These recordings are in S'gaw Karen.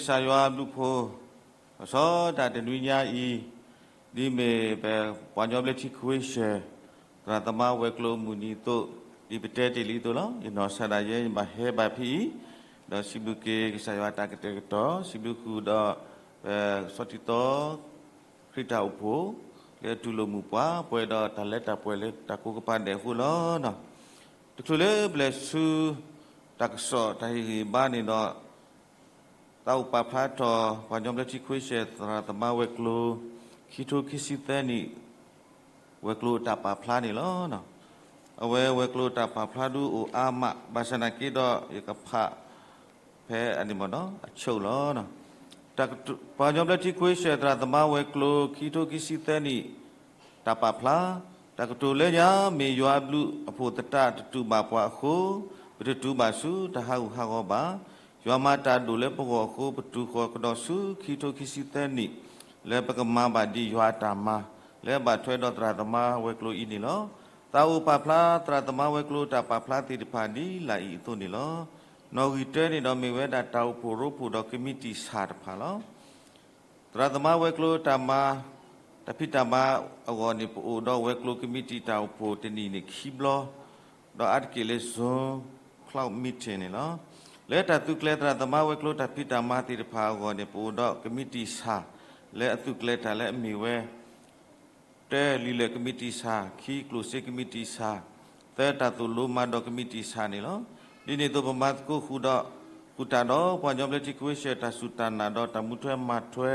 ကစၢ်ယွၤအဘျုးအဖှိၣ်, လီၤဆီဒၣ်တၢ်တနွံညါအံၤ, ဒ်မ့ၢ်ပပှၤကညီဘျၢထံခွ့ဆၢၣ် သရၣ်သမါဝဲၤကျိၤအမုၢ်နံၤအသိး, ဒ်ပတဲတ့ၢ်လံအသိးလီၤ. ယနီၢ်ကစၢ်ဒၣ်ယဲ ယဘၣ်ဟဲဘၣ်ဖဲအံၤ, ဒီးစံးဘျုးက့ၤကစၢ်ယွၤအတၢ်ကတဲာ်ကတီၤ, စံးဘျုးဃုာ်ဒီး ပကဆီၣ်တံၢ်သီ ခရံာ်တၢ်အိၣ်ဖှိၣ် လၢတူၢ်လိာ်မုာ်ပှၤ ပှဲၤဒီးတၢ်လၢတၢ်ပှဲၤလၢတၢ်ကိးကပၤဒဲးအဃိလီၤ. တချုးလၢပလဲၤဆူ တၢ်ကစီၣ်တၢ်ဟ့ၣ်ဂံၢ်ဘါန့ၣ်ဒီး သးအိၣ်ပာ်ဖျါထီၣ် ပှၤကညီဘျၢထံခွ့ဆၢၣ် သရၣ်သမါဝဲၤကျိၤ ခံထိခံဆံသၢနံၣ် ဝဲၤကျိၤအတၢ်ပာ်ဖျါန့ၣ်လီၤ. အဝဲဝဲၤကျိၤအတၢ်ပာ်ဖျါဒုးအိၣ်အါမး ဘၣ်ဆၣ်သနာ်က့ဒီး ယကဖး ဖဲအန့ၣ်မ့ၢ်နီၤ အဆိလီၤ. ပှၤကညီဘျၢထံခွ့ဆၢၣ် သရၣ်သမါဝဲၤကျိၤ ခံထိခံဆံသၢနံၣ် တၢ်ပာ်ဖျါ, တၢ်ကတိၤလၢညါ မ့ၢ်ယွၤအဘျုးအဖှိၣ်သတး တတူၢ်ဘၣ်ပှၤအဃိ, ပတတုၤဘၣ်ဆူတၢ်ဟးဂူာ်ဟးဂီၤဘၣ်. ယွၤမၤတၢ်ဒိၣ်လၢပဂီၢ်အဃိ ပတုၤဃီၤကဒီးဆူ ခံထိခံဆံသၢနံၣ် လၢပကမၤဘၣ်ဒ်ယွၤအတၢ်မၤ လၢအဘၣ်ထွဲဒီးသရၣ်သမါဝဲၤကျိၤအံၤန့ၣ်လီၤ. သးအိၣ်ပာ်ဖျါ သရၣ်သမါဝဲၤကျိၤတၢ်ပာ်ဖျါသ့ၣ်တဖၣ်ဒ်လာ်အံၤအသိးန့ၣ်လီၤ. နီၣ်ဂံၢ်တၢန့ၣ်ဒီးမ့ၢ်ဝဲဒၣ်တၢ်အိၣ်ဖှိၣ်ရိဖှိၣ်ဒီးကမံးတံာ်ဆၣ်တဖၣ်လီၤ. သရၣ်သမါဝဲၤကျိၤတၢ်မၤ တၢ်ဖံးတၢ်မၤအဂီၢ်န့ၣ် ပအိၣ်ဒီးဝဲၤကျိၤကမံးတံာ်တၢ်အိၣ်ဖှိၣ်တနံၣ်န့ၣ်ခံဘျီ, ဒီးအါတက့ၢ်လၢ Zoom cloud meeting န့ၣ်လီၤ. လၢတၢ်သုးကျဲၤသရၣ်သမါဝဲၤကျိၤတၢ်ဖံးတၢ်မၤသ့ၣ်တဖၣ်အဂီၢ်န့ၣ် ပအိၣ်ဒီးကမံးတံာ်ဆၣ် လၢအသုးကျဲၤတၢ်လၢအမ့ၢ်ဝဲ တၢ လံာ်လဲၢ်ကမံးတံာ်ဆၣ်, ခံ ကျိၣ်စ့ကမံးတံာ်ဆၣ်, သၢ တၢ်သိၣ်လိမၤဒီးကမံးတံာ်ဆၣ်န့ၣ်လီၤ. ဒ်န့ၣ်အသိး ပမၤသကိးဃုာ်ဒီး ဃုာ်တၢ်ဒီး ပှၤကညီဘျၢထံခွ့ဆၢၣ် တၢ်စူၢ်တၢ်နာ်ဒီးတၢ်မူထွဲမၤထွဲ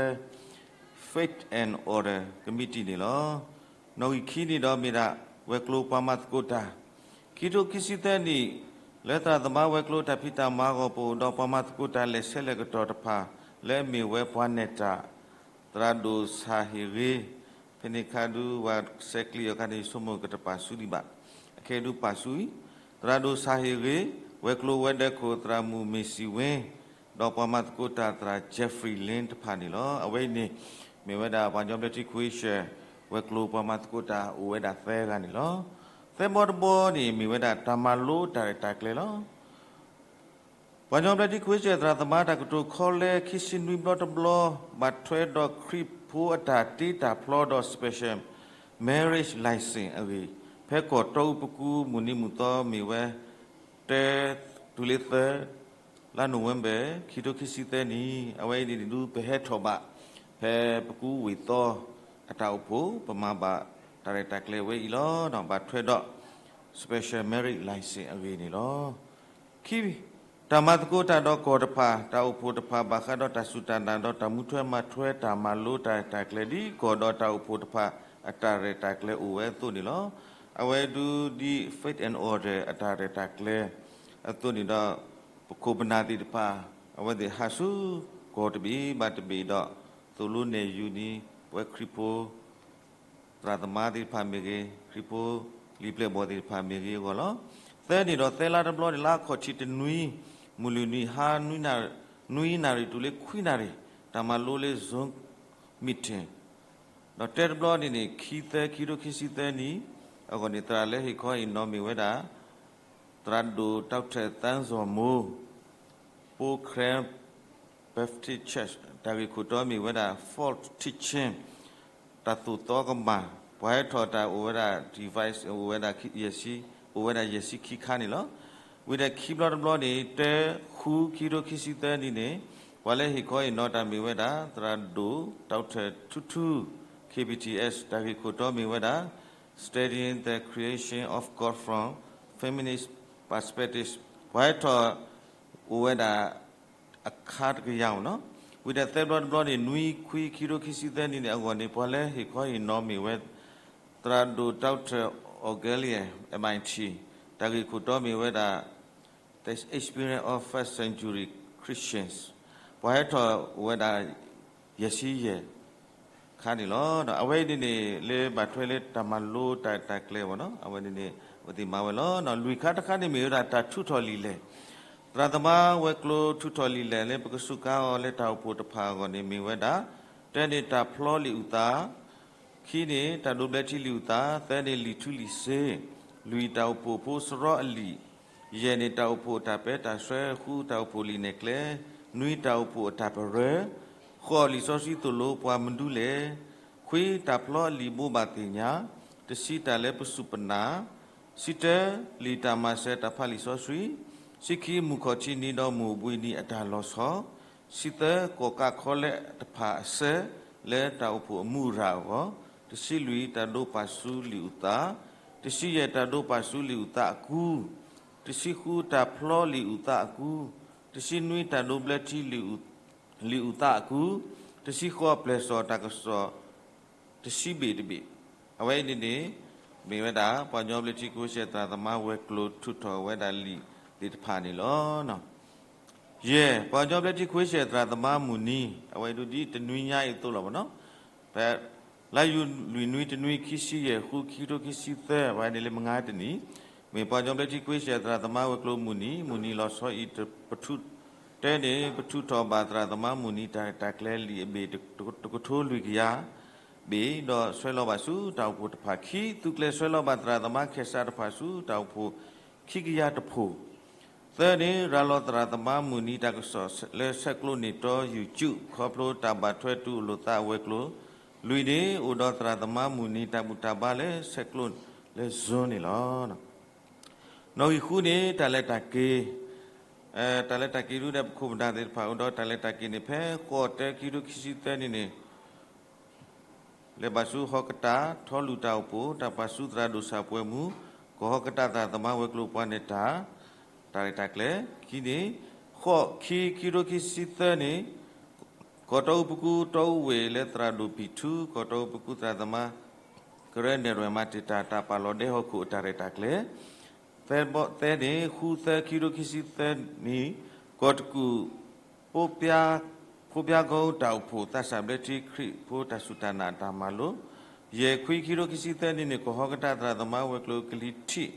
Faith and Order ကမံးတံာ်န့ၣ်လီၤ. နီၣ်ဂံၢ်ခံန့ၣ်ဒီးမ့ၢ်ဒၣ် ဝဲၤကျိၤပှၤမၤသကိးတၢ် ခံထိခံဆံသၢနံၣ် လၢသရၣ်သမါဝဲၤကျိၤတၢ်ဖံးတၢ်မၤအဂီၢ် ပအိၣ်ဒီးပှၤမၤသကိးတၢ်လဲၤဆဲးလဲၤကတီၤတဖၣ် လၢအမ့ၢ်ဝဲပှၤနဲၣ်တၢ် သရၣ်ဒိၣ်ဆၣ်ဟ့ၣ်ဂ့ၤ, ဖဲန့ၣ်ခါဒုး ပှၤဆဲးကျိးအီၤခါန့ၣ် ဆိကမိၣ်ကတပာ်ဆူဒံးဘၣ်, အခဲအံၤဒုးပာ်ဆူအံၤ, သရၣ်ဒိၣ်ဆၣ်ဟ့ၣ်ဂ့ၤ, ဝဲၤကျိၤဝဲၤဒၢးခိၣ် သရၣ်မုၣ်မ့ၢ်စံဝ့, ဒီးပှၤမၤသကိးတၢ်သရၣ် Jeffrey Lin တဖၣ်န့ၣ်လီၤ. အဝဲအံၤန့ၣ် မ့ၢ်ဝဲဒၣ်ပှၤကညီဘျၢထံခွ့ဆၢၣ် ဝဲၤကျိၤပှၤမၤသကိးတၢ်အိၣ်ဝဲဒၣ်သၢဂၤန့ၣ်လီၤ. သၢဘီတဘီန့ၣ် မ့ၢ်ဝဲဒၣ်တၢ်မၤလိတၢ်ရဲၣ်တၢ်ကျဲၤလီၤ. ပှၤကညီဘျၢထံခွ့ဆၢၣ်သရၣ်သမါတၢ်ကတိၤခီလဲ ခံဆံနွံဘျီတဘျီ ဘၣ်ထွဲဒီးခရံာ်ဖိအတၢ်တ့တၢ်ဖျီဒီး special marriage license အဂ့ၢ်, ဖဲကီၢ်တီအူပကူမုၢ်နံၤမုၢ်သီမ့ၢ်ဝဲ တၢ တုၤလၢသၢ လါနိၣ်ဝ့ဘၢၣ် ခံထိခံဆံသၢနံၣ်, အဝဲအံၤန့ၣ်ဒုးပဟဲထီၣ်ဘၣ် ဖဲပကူဝ့ၢ်သီအတၢ်အိၣ်ဖှိၣ် ပမၤဘၣ်တၢ်ရဲၣ်တၢ်ကျဲၤဝဲအံၤလီၤ. ဘၣ်ထွဲဒီး special marriage license အဂ့ၢ်န့ၣ်လီၤ. ခံ, တၢ်မၤသကိးတၢ်ဒီးကီၢ်တဖၣ် တၢ်အိၣ်ဖှိၣ်တဖၣ်ဘၣ်ဃးဒီးတၢ်စူၢ်တၢ်နာ်ဒီးတၢ်မူထွဲမၤထွဲတၢ်မၤလိတၢ်ရဲၣ်တၢ်ကျဲၤ ဒ်ကီၢ်ဒီးတၢ်အိၣ်ဖှိၣ်တဖၣ်အတၢ်ရဲၣ်တၢ်ကျဲၤအိၣ်ဝဲအသိးန့ၣ်လီၤ. အဝဲဒုးဒ် Faith and Order အတၢ်ရဲၣ်တၢ်ကျဲၤအသိးန့ၣ်ဒီး ပခိၣ်ပနၢ်သ့ၣ်တဖၣ် အဝဲသ့ၣ်ဟးဆူကီၢ်တဘ့ၣ်ဘၣ်တဘ့ၣ်ဒီး သိၣ်လိနဲၣ်ယူၤန့ၣ် ပဝဲခရံာ်ဖိ သရၣ်သမါသ့ၣ်တဖၣ်မ့ၢ်ဂ့ၤ, ခရံာ်ဖိလံာ်ပျဲၢ်ဘီၣ်သ့ၣ်တဖၣ်မ့ၢ်ဂ့ၤအဂီၢ်လီၤ. သၢန့ၣ်ဒီးသၢလါတဘျီန့ၣ် လါခီၣ်ထံးတနွံ မုၢ်လွံၢ်နွံဟါ နွံနၣ်ရံၣ်တုၤလၢခွံနၣ်ရံၣ် တၢ်မၤလိလၢ Zoom meeting ဒီးတဲတဘျီန့ၣ်န့ၣ် ခံသၢ ခံထိခံဆံသၢနံၣ် အဂီၢ်န့ၣ် သရၣ်လၢဟ့ၣ်ခီဟ့ၣ်နီၤမ့ၢ်ဝဲဒၣ် သရၣ်ဒိၣ် Doctor သန်းဇော်မိုး, ဖိ Karen Baptist Church တၢ်ဂ့ၢ်ခိၣ်တီမ့ၢ်ဝဲဒၣ် false teaching တၢ်သိၣ်သီကမၣ်, ပှၤဟဲထီၣ်တၢ်အိၣ်ဝဲဒၣ် device အိၣ်ဝဲဒၣ်ယဲၢ်ဆံ, အိၣ်ဝဲဒၣ်ယဲၢ်ဆံခံခါန့ၣ်လီၤ. ဝံၤဒီးခံဘျီတဘျီန့ၣ် တၢ ဃု ခံထိခံဆံသၢနံၣ်န့ၣ် ပှၤလၢဟ့ၣ်ခီဟ့ၣ်နီၤတၢ်မ့ၢ်ဝဲဒၣ် သရၣ်ဒိၣ် Doctor ထူထူ, K B T S တၢ်ဂ့ၢ်ခိၣ်တီမ့ၢ်ဝဲဒၣ် Studying the Creation of God from Feminist Perspective ပှၤဟဲထီၣ်အိၣ်ဝဲဒၣ် အခါတကယၤမ့ၢ်နီၤ. ဝံၤဒီးသၢဘျီတဘျီန့ၣ် နွံ ခွံ ခံထိခံဆံသၢနံၣ်န့ၣ် အဂီၢ်န့ၣ် ပှၤလၢဟ့ၣ်ခီဟ့ၣ်နီၤမ့ၢ်ဝဲ သရၣ်ဒိၣ် Doctor Augillian M I T တၢ်ဂ့ၢ်ခိၣ်တီမ့ၢ်ဝဲဒၣ် The Experience of First Century Christians ပှၤဟဲထီၣ်အိၣ်ဝဲဒၣ် ယဲၢ်ဆံယဲၢ် ခါန့ၣ်လီၤ. အဝဲအံၤန့ၣ်န့ၣ် လၢဘၣ်ထွဲလၢတၢ်မၤလိတၢ်ရဲၣ်တၢ်ကျဲၤမ့ၢ်နီၤ အဝဲန့ၣ်န့ၣ် ပသ့ၣ်မၤဝဲလီၤ. လွံၢ်ခါတခါန့ၣ်မ့ၢ်ဝဲဒၣ်တၢ်ထုးထီၣ်လံာ်လဲၢ်, သရၣ်သမါဝဲၤကျိၤထုးထီၣ်လံာ်လဲၢ်လၢပကစူးကါအီၤလၢတၢ်အိၣ်ဖှိၣ်တဖၣ်အဂီၢ်န့ၣ်မ့ၢ်ဝဲဒၣ် တၢန့ၣ်တၢ်ဖျီလံာ်အုၣ်သး ခံန့ၣ် တၢ်ဒိးဘျၢထံလံာ်အုၣ်သး, သၢန့ၣ် လံာ်ထူလံာ်စ့, လွံၢ် တၢ်အိၣ်ဖှိၣ်ဖိစရီအလံာ်, ယဲၢ်န့ၣ် တၢ်အိၣ်ဖှိၣ်တၢ်ပၢတၢ်ဆှၢဃု တၢ်အိၣ်ဖှိၣ်လံာ်နဲၣ်ကျဲ, နွံ တၢ်အိၣ်ဖှိၣ်အတၢ်ပရၢ, ဃိး လံာ်စီဆှံသိၣ်လိပှၤမနုၤလဲၣ်, ခွံ တၢ်ဖျီအလံာ်ဘိးဘၣ်သ့ၣ်ညါ, တဆံ တၢ်လဲၤပစူၢ်ပနာ်, ဆံတၢ လံာ်တၢ်မၤစၢၤတၢ်ဖးလံာ်စီဆှံ, ဆံခံ မုၢ်ခီၣ်ထံးနံၤဒီးမုၢ်အိၣ်ဘှံးနံၤအတၢ်လီၤဆီ, ဆံသၢ ကီၣ်ကးခီလဲအတဖၣ်အဆၢ လၢတၢ်အိၣ်ဖှိၣ်အမူအရၣ်အဂီၢ်, တဆံလွံၢ် တၢ်ဒိးပာ်ဆူလံာ်အုၣ်သး, တဆံယဲၢ် တၢ်ဒိးပာ်ဆူလံာ်အုၣ်သးအကူ, တဆံဃု တၢ်ဖျီလံာ်အုၣ်သးအကူ, တဆံနွံ တၢ်ဒိးဘျၢထံလံာ်အုၣ်သးအကူ, တဆံဃိး ပျဲၢ်စီၣ်တၢ်ကစီၣ် တဆံဘ့ၣ်တဘ့ၣ်, အဝဲအံၤန့ၣ်န့ၣ် မ့ၢ်ဝဲဒၣ် ပှၤကညီဘျၢထံခဝ့ၡၢၣ်သရၣ်သမါဝဲၤကျိၤထုးထီၣ်ဝဲဒၣ်လံာ်သ့ၣ်တဖၣ်န့ၣ်လီၤ. ယဲၢ် ပှၤကညီဘျၢထံခဝ့ၡၢၣ်သရၣ်သမါမုၢ်နံၤ အဝဲဒၣ်ဒ်တနွံညါအံၤအသိးလီၤမ့ၢ်နီၤ, ဖဲ လါယူၤလွံၢ်နွံတနွံ ခံဆံယဲၢ်ဃု ခံကထိခံဆံသၢ အဝဲန့ၣ်လၢမုၢ်ဂၤတနံၤ, မ့ၢ်ပှၤကညီဘျၢထံခဝ့ၡၢၣ်သရၣ်သမါဝဲၤကျိၤမုၢ်နံၤ, မုၢ်နံၤလီၤဆီအံၤ ပထူ တဲန့ၣ် ပထူးထီၣ်ဘၣ်သရၣ်သမါမုၢ်နံၤတၢ်ရဲၣ်တၢ်ကျဲၤလံာ်အဘ့ၣ် တကထိလွံၢ်ကယၤဘ့ၣ် ဒီးဆှၢလီၤဘၣ်ဆူတၢ်အိၣ်ဖှိၣ်တဖၣ်, ခံ သူကျဲၤဆှၢလီၤဘၣ်သရၣ်သမါခဲၣ်စးတဖၣ်ဆူတၢ်အိၣ်ဖှိၣ်ခံကယၤတဖု, သၢန့ၣ် ရၤလီၤသရၣ်သမါမုၢ်နံၤတၢ်ကစီၣ်လၢဆဲးကျိးန့ၢ်တီ YouTube ခီဖျိတၢ်ဘၣ်ထွဲတုၤအလိာ်သးအဝဲၤကျိၤ, လွံၢ်န့ၣ် အိၣ်ဒီးသရၣ်သမါမုၢ်နံၤတၢ်ဘူၣ်တၢ်ဘါလၢဆဲးကျိးလၢ Zoom န့ၣ်လီၤ. နီၣ်ဂံၢ်ဃုန့ၣ် တၢ်လဲၤတၢ်က့ၤ, တၢ်လဲၤတၢ်က့ၤဒ်ပခိၣ်ပနၢ်သ့ၣ်တဖၣ် အိၣ်ဒီးတၢ်လဲၤတၢ်က့ၤန့ၣ် ဖဲဃိးတၢ ခံကထိခံဆံသၢနံၣ်န့ၣ် လဲၤဘၣ်ဆူဟီကတၢၢ် ထီလူၤတၢ်အိၣ်ဖှိၣ် တၢ်ပာ်ဆူသရၣ်ဒိၣ်စၢ်ပှဲၤမုၢ် ကီၢ်ဟီကတၢၢ်သရၣ်သမါဝဲၤကျိၤပှၤနဲၣ်တၢ် တၢ်ရဲၣ်တၢ်ကျဲၤ, ခံန့ၣ် ဃိး ခံ ခံကထိခံဆံသၢနံၣ် ကီၢ်တီအူပကူတီအူဝ့ၢ်လၢသရၣ်ဒိၣ်ပံာ်ထူ ကီၢ်တီအူပကူသရၣ်သမါ ကရၢနဲၣ်ရွဲၣ်မၤတ့ၢ်တၢ် တၢ်ပာ်လီၤဒဲဟီၣ်ခိၣ်အတၢ်ရဲၣ်တၢ်ကျဲၤ, သၢ သၢန့ၣ် ဃုသၢ ခံကထိခံဆံသၢနံၣ် ကီၢ်တကူၣ် ဖိပြာကုန်း တၢ်အိၣ်ဖှိၣ်သးစၢ်ဘျၢထံခရံာ်ဖိတၢ်စူၢ်တၢ်နာ်အတၢ်မၤလိ, ယဲၢ် ခွံ ခံကထိခံဆံသၢနံၣ်န့ၣ် ကီၢ်ဟီကတၢၢ်သရၣ်သမါဝဲၤကျိၤကလံၤထံး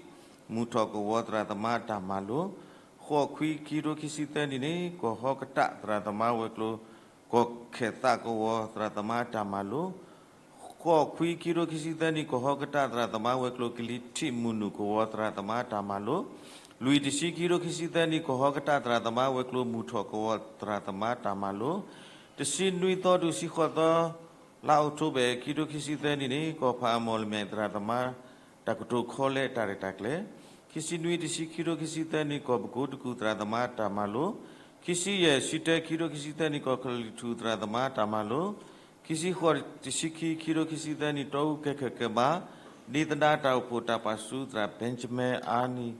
မုၢ်ထီၣ်ကဝီၤသရၣ်သမါအတၢ်မၤလိ, ဃိး ခွံ ခံကထိခံဆံသၢနံၣ်န့ၣ် ကီၢ်ဟီကတၢၢ်သရၣ်သမါဝဲၤကျိၤ ကီၢ်ခဲၣ်သးကဝီၤသရၣ်သမါအတၢ်မၤလိ, ဃိး ခွံ ခံကထိခံဆံသၢနံၣ် ကီၢ်ဟီကတၢၢ်သရၣ်သမါဝဲၤကျိၤကလံၤထံးမုၢ်နုာ်ကဝီၤသရၣ်သမါအတၢ်မၤလိ, လွံၢ် တဆံ ခံကထိခံဆံသၢနံၣ် ကီၢ်ဟီကတၢၢ်သရၣ်သမါဝဲၤကျိၤမုၢ်ထီၣ်ကဝီၤသရၣ်သမါအတၢ်မၤလိ, တဆံနွံသီတုၤတဆံဃိးသီ လါအီးကထိဘၢၣ် ခံကထိခံဆံသၢနံၣ်န့ၣ် ကီၢ်ဖးအမီၢ်လမဲာ်သရၣ်သမါ တၢ်ကတိၤခီလဲတၢ်ရဲၣ်တၢ်ကျဲၤ, ခံဆံနွံ တဆံ ခံကထိခံဆံသၢနံၣ် ကီၢ်ပကိတကူၣ်သရၣ်သမါတၢ်မၤလိ, ခံဆံယဲၢ် ဆံတၢ ခံကထိခံဆံသၢနံၣ် ကီၢ်ကလုာ်ထူၣ်သရၣ်သမါတၢ်မၤလိ, ခံဆံဃိး တဆံခံ ခံကထိခံဆံသၢနံၣ် တီအူကဲခၢၣ်ကဲဘါ ဒ့သဒါတၢ်အိၣ်ဖှိၣ်တၢ်ပာ်ဆူသရၣ် Benjamin အါနံၣ်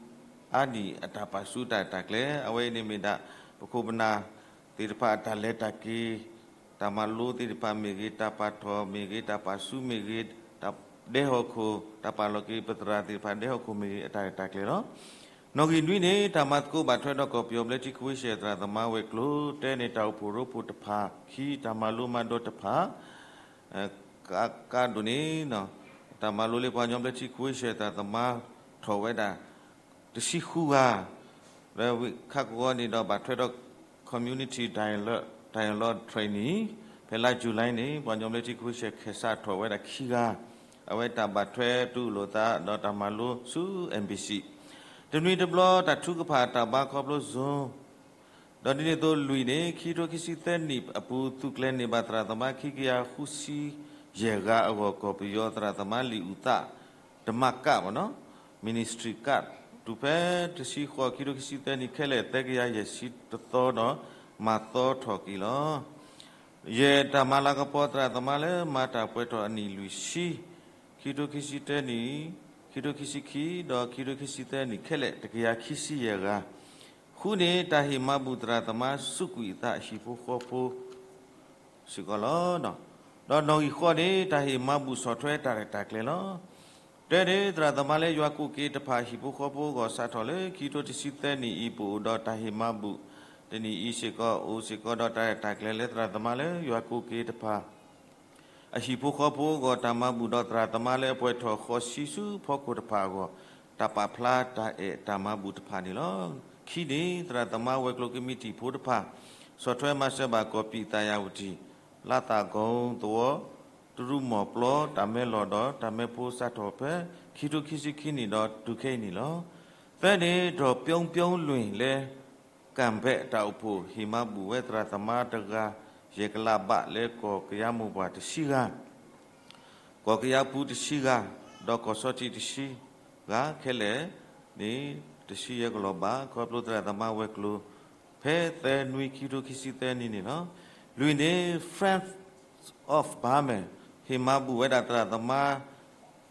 အါနံၣ်အတၢ်ပာ်ဆူတၢ်ရဲၣ်တၢ်ကျဲၤ, အဝဲအံၤန့ၣ်မ့ၢ်ဒၣ် ပခိၣ်ပနၢ်သ့ၣ်တဖၣ်အတၢ်လဲၤတၢ်က့ၤ တၢ်မၤလိသ့ၣ်တဖၣ်မ့ၢ်ဂ့ၤ, တၢ်ပာ်ထီၣ်မ့ၢ်ဂ့ၤ, တၢ်ပာ်ဆူမ့ၢ်ဂ့ၤ, တၢ်ဒဲဟီၣ်ခိၣ် တၢ်ပာ်လီၤက့ၤပသရၣ်သ့ၣ်တဖၣ်ဒဲဟီၣ်ခိၣ်မ့ၢ်ဂ့ၤ အတၢ်ရဲၣ်တၢ်ကျဲၤလီၤ. နီၣ်ဂံၢ်နွံန့ၣ် တၢ်မၤသကိးဘၣ်ထွဲဒီးကီၢ်ပယီၤဘျၢထံခဝ့ၡၢၣ်သရၣ်သမါဝဲၤကျိၤ တၢန့ၣ် တၢ်အိၣ်ဖှိၣ်ရိဖှိၣ်တဖၣ်, ခံ တၢ်မၤလိမၤဒိးတဖၣ်, ကးကးဒိၣ်န့ၣ် တၢ်မၤလိလၢပှၤကညီဘျၢထံခဝ့ၡၢၣ်သရၣ်သမါထီၣ်ဝဲဒၣ် တဆံဃုဂၤ, လၢဝံၤခါကဝီၤန့ၣ်ဒီးဘၣ်ထွဲဒီး community dialogue, dialogue training ဖဲလါယူၤလံန့ၣ် ပှၤကညီဘျၢထံခဝ့ၡၢၣ်ခဲၣ်စးထီၣ်ဝဲဒၣ်ခံဂၤ, အဝဲတၢ်ဘၣ်ထွဲတူၢ်လိာ်သးဒီးတၢ်မၤလိဆူ MBC တနွံတဘျီ တၢ်ထုကဖၣ်တၢ်ဘါခီဖျိ Zoom ဒီးဒ်န့ၣ်အသိးလွံၢ်န့ၣ် ခံကထိခံဆံသၢနံၣ်အပူၤ သုးကျဲၤန့ၢ်ဘၣ်သရၣ်သမါခံကယၤဃုဆံယဲၢ်ဂၤအဂီၢ် ကီၢ်ပယီၤသရၣ်သမါလံာ်အုၣ်သး ဓမ္မကတ် ပေါ့နော်, ministry card တုၤဖဲတဆံဃိး ခံကထိခံဆံသၢနံၣ် ခဲလၢာ်သၢကယၤယဲၢ်ဆံတသီဒီး မၤသီထီၣ်က့ၤလီၤ. ယဲၢ် တၢ်မၤလၤကပီၤသရၣ်သမါလၢမၤတၢ်ပှဲၤထီၣ်အနံၣ်လွံၢ်ဆံ, ခံကထိခံဆံတၢနံၣ်, ခံကထိခံဆံခံ ဒီးခံကထိခံဆံသၢနံၣ် ခဲလၢာ်တကယၤခံဆံယဲၢ်ဂၤ, ဃုန့ၣ် တၢ်ဟ့ၣ်မၤဘူၣ်သရၣ်သမါစူးကွံာ်အသးဟံၣ်ဖိဃီဖိ စ့ၢ်ကီးလီၤ. ဒီးနီၣ်ဂံၢ်ဃိးန့ၣ် တၢ်ဟ့ၣ်မၤဘူၣ်ဆီၣ်ထွဲတၢ်ရဲၣ်တၢ်ကျဲၤလီၤ. တၢန့ၣ် သရၣ်သမါလၢယွၤကိးက့ၤတဖၣ်ဟံၣ်ဖိဃီဖိအဂီၢ် စးထီၣ်လၢခံကထိတဆံသၢနံၣ်အံၤ ပအိၣ်ဒီးတၢ်ဟ့ၣ်မၤဘူၣ်တနံၣ်အံၤစ့ၢ်ကီး အိၣ်စ့ၢ်ကီးဒီးတၢ်ရဲၣ်တၢ်ကျဲၤလၢသရၣ်သမါလၢယွၤကိးက့ၤတဖၣ် အဟံၣ်ဖိဃီဖိအဂီၢ် တၢ်မၤဘူၣ်ဒီးသရၣ်သမါလၢအပှဲၤထီၣ်ဃိးဆံဆူဖီခိၣ်တဖၣ်အဂီၢ် တၢ်ပာ်ဖျါတၢ်အဲၣ်တၢ်မၤဘူၣ်တဖၣ်န့ၣ်လီၤ. ခံန့ၣ် သရၣ်သမါဝဲၤကျိၤကမံးတံာ်ဖိတဖၣ် ဆီၣ်ထွဲမၤစၢၤဘၣ်ကီၢ်ပံာ်သၣ်ယၣ်ဝတံၣ်, လါသၣ်ကိသဝီ, တရူးမီၢ်ပျီ တၢ်မဲလီၢ်ဒီးတၢ်မဲဖိစးထီၣ်ဖဲ ခံကထိခံဆံခံနံၣ်ဒီးတုၤခဲအံၤန့ၣ်လီၤ. သၢန့ၣ် ဒီးပျီပျီလွံၢ်လၢ ကၣ်ဘဲၣ်တၢ်အိၣ်ဖှိၣ် ဟ့ၣ်မၤဘူၣ်ဝဲသရၣ်သမါတဂၤ ယဲၢ်ကလးဘး လၢကီၢ်ကယၤမိၢ်ပှၢ်တဆံဂၤ, ကီၢ်ကယၤပူၤတဆံဂၤ, ဒီးကီၢ်ဆီထံးတဆံဂၤခဲလၢာ်န့ၣ် တဆံယဲၢ်ကလးဘး ခီဖျိသရၣ်သမါဝဲၤကျိၤ ဖဲသၢနွံ ခံကထိခံဆံသၢနံၣ်န့ၣ်လီၤ. လွံၢ်န့ၣ် Friends of Burma ဟ့ၣ်မၤဘူၣ်ဝဲဒၣ်သရၣ်သမါ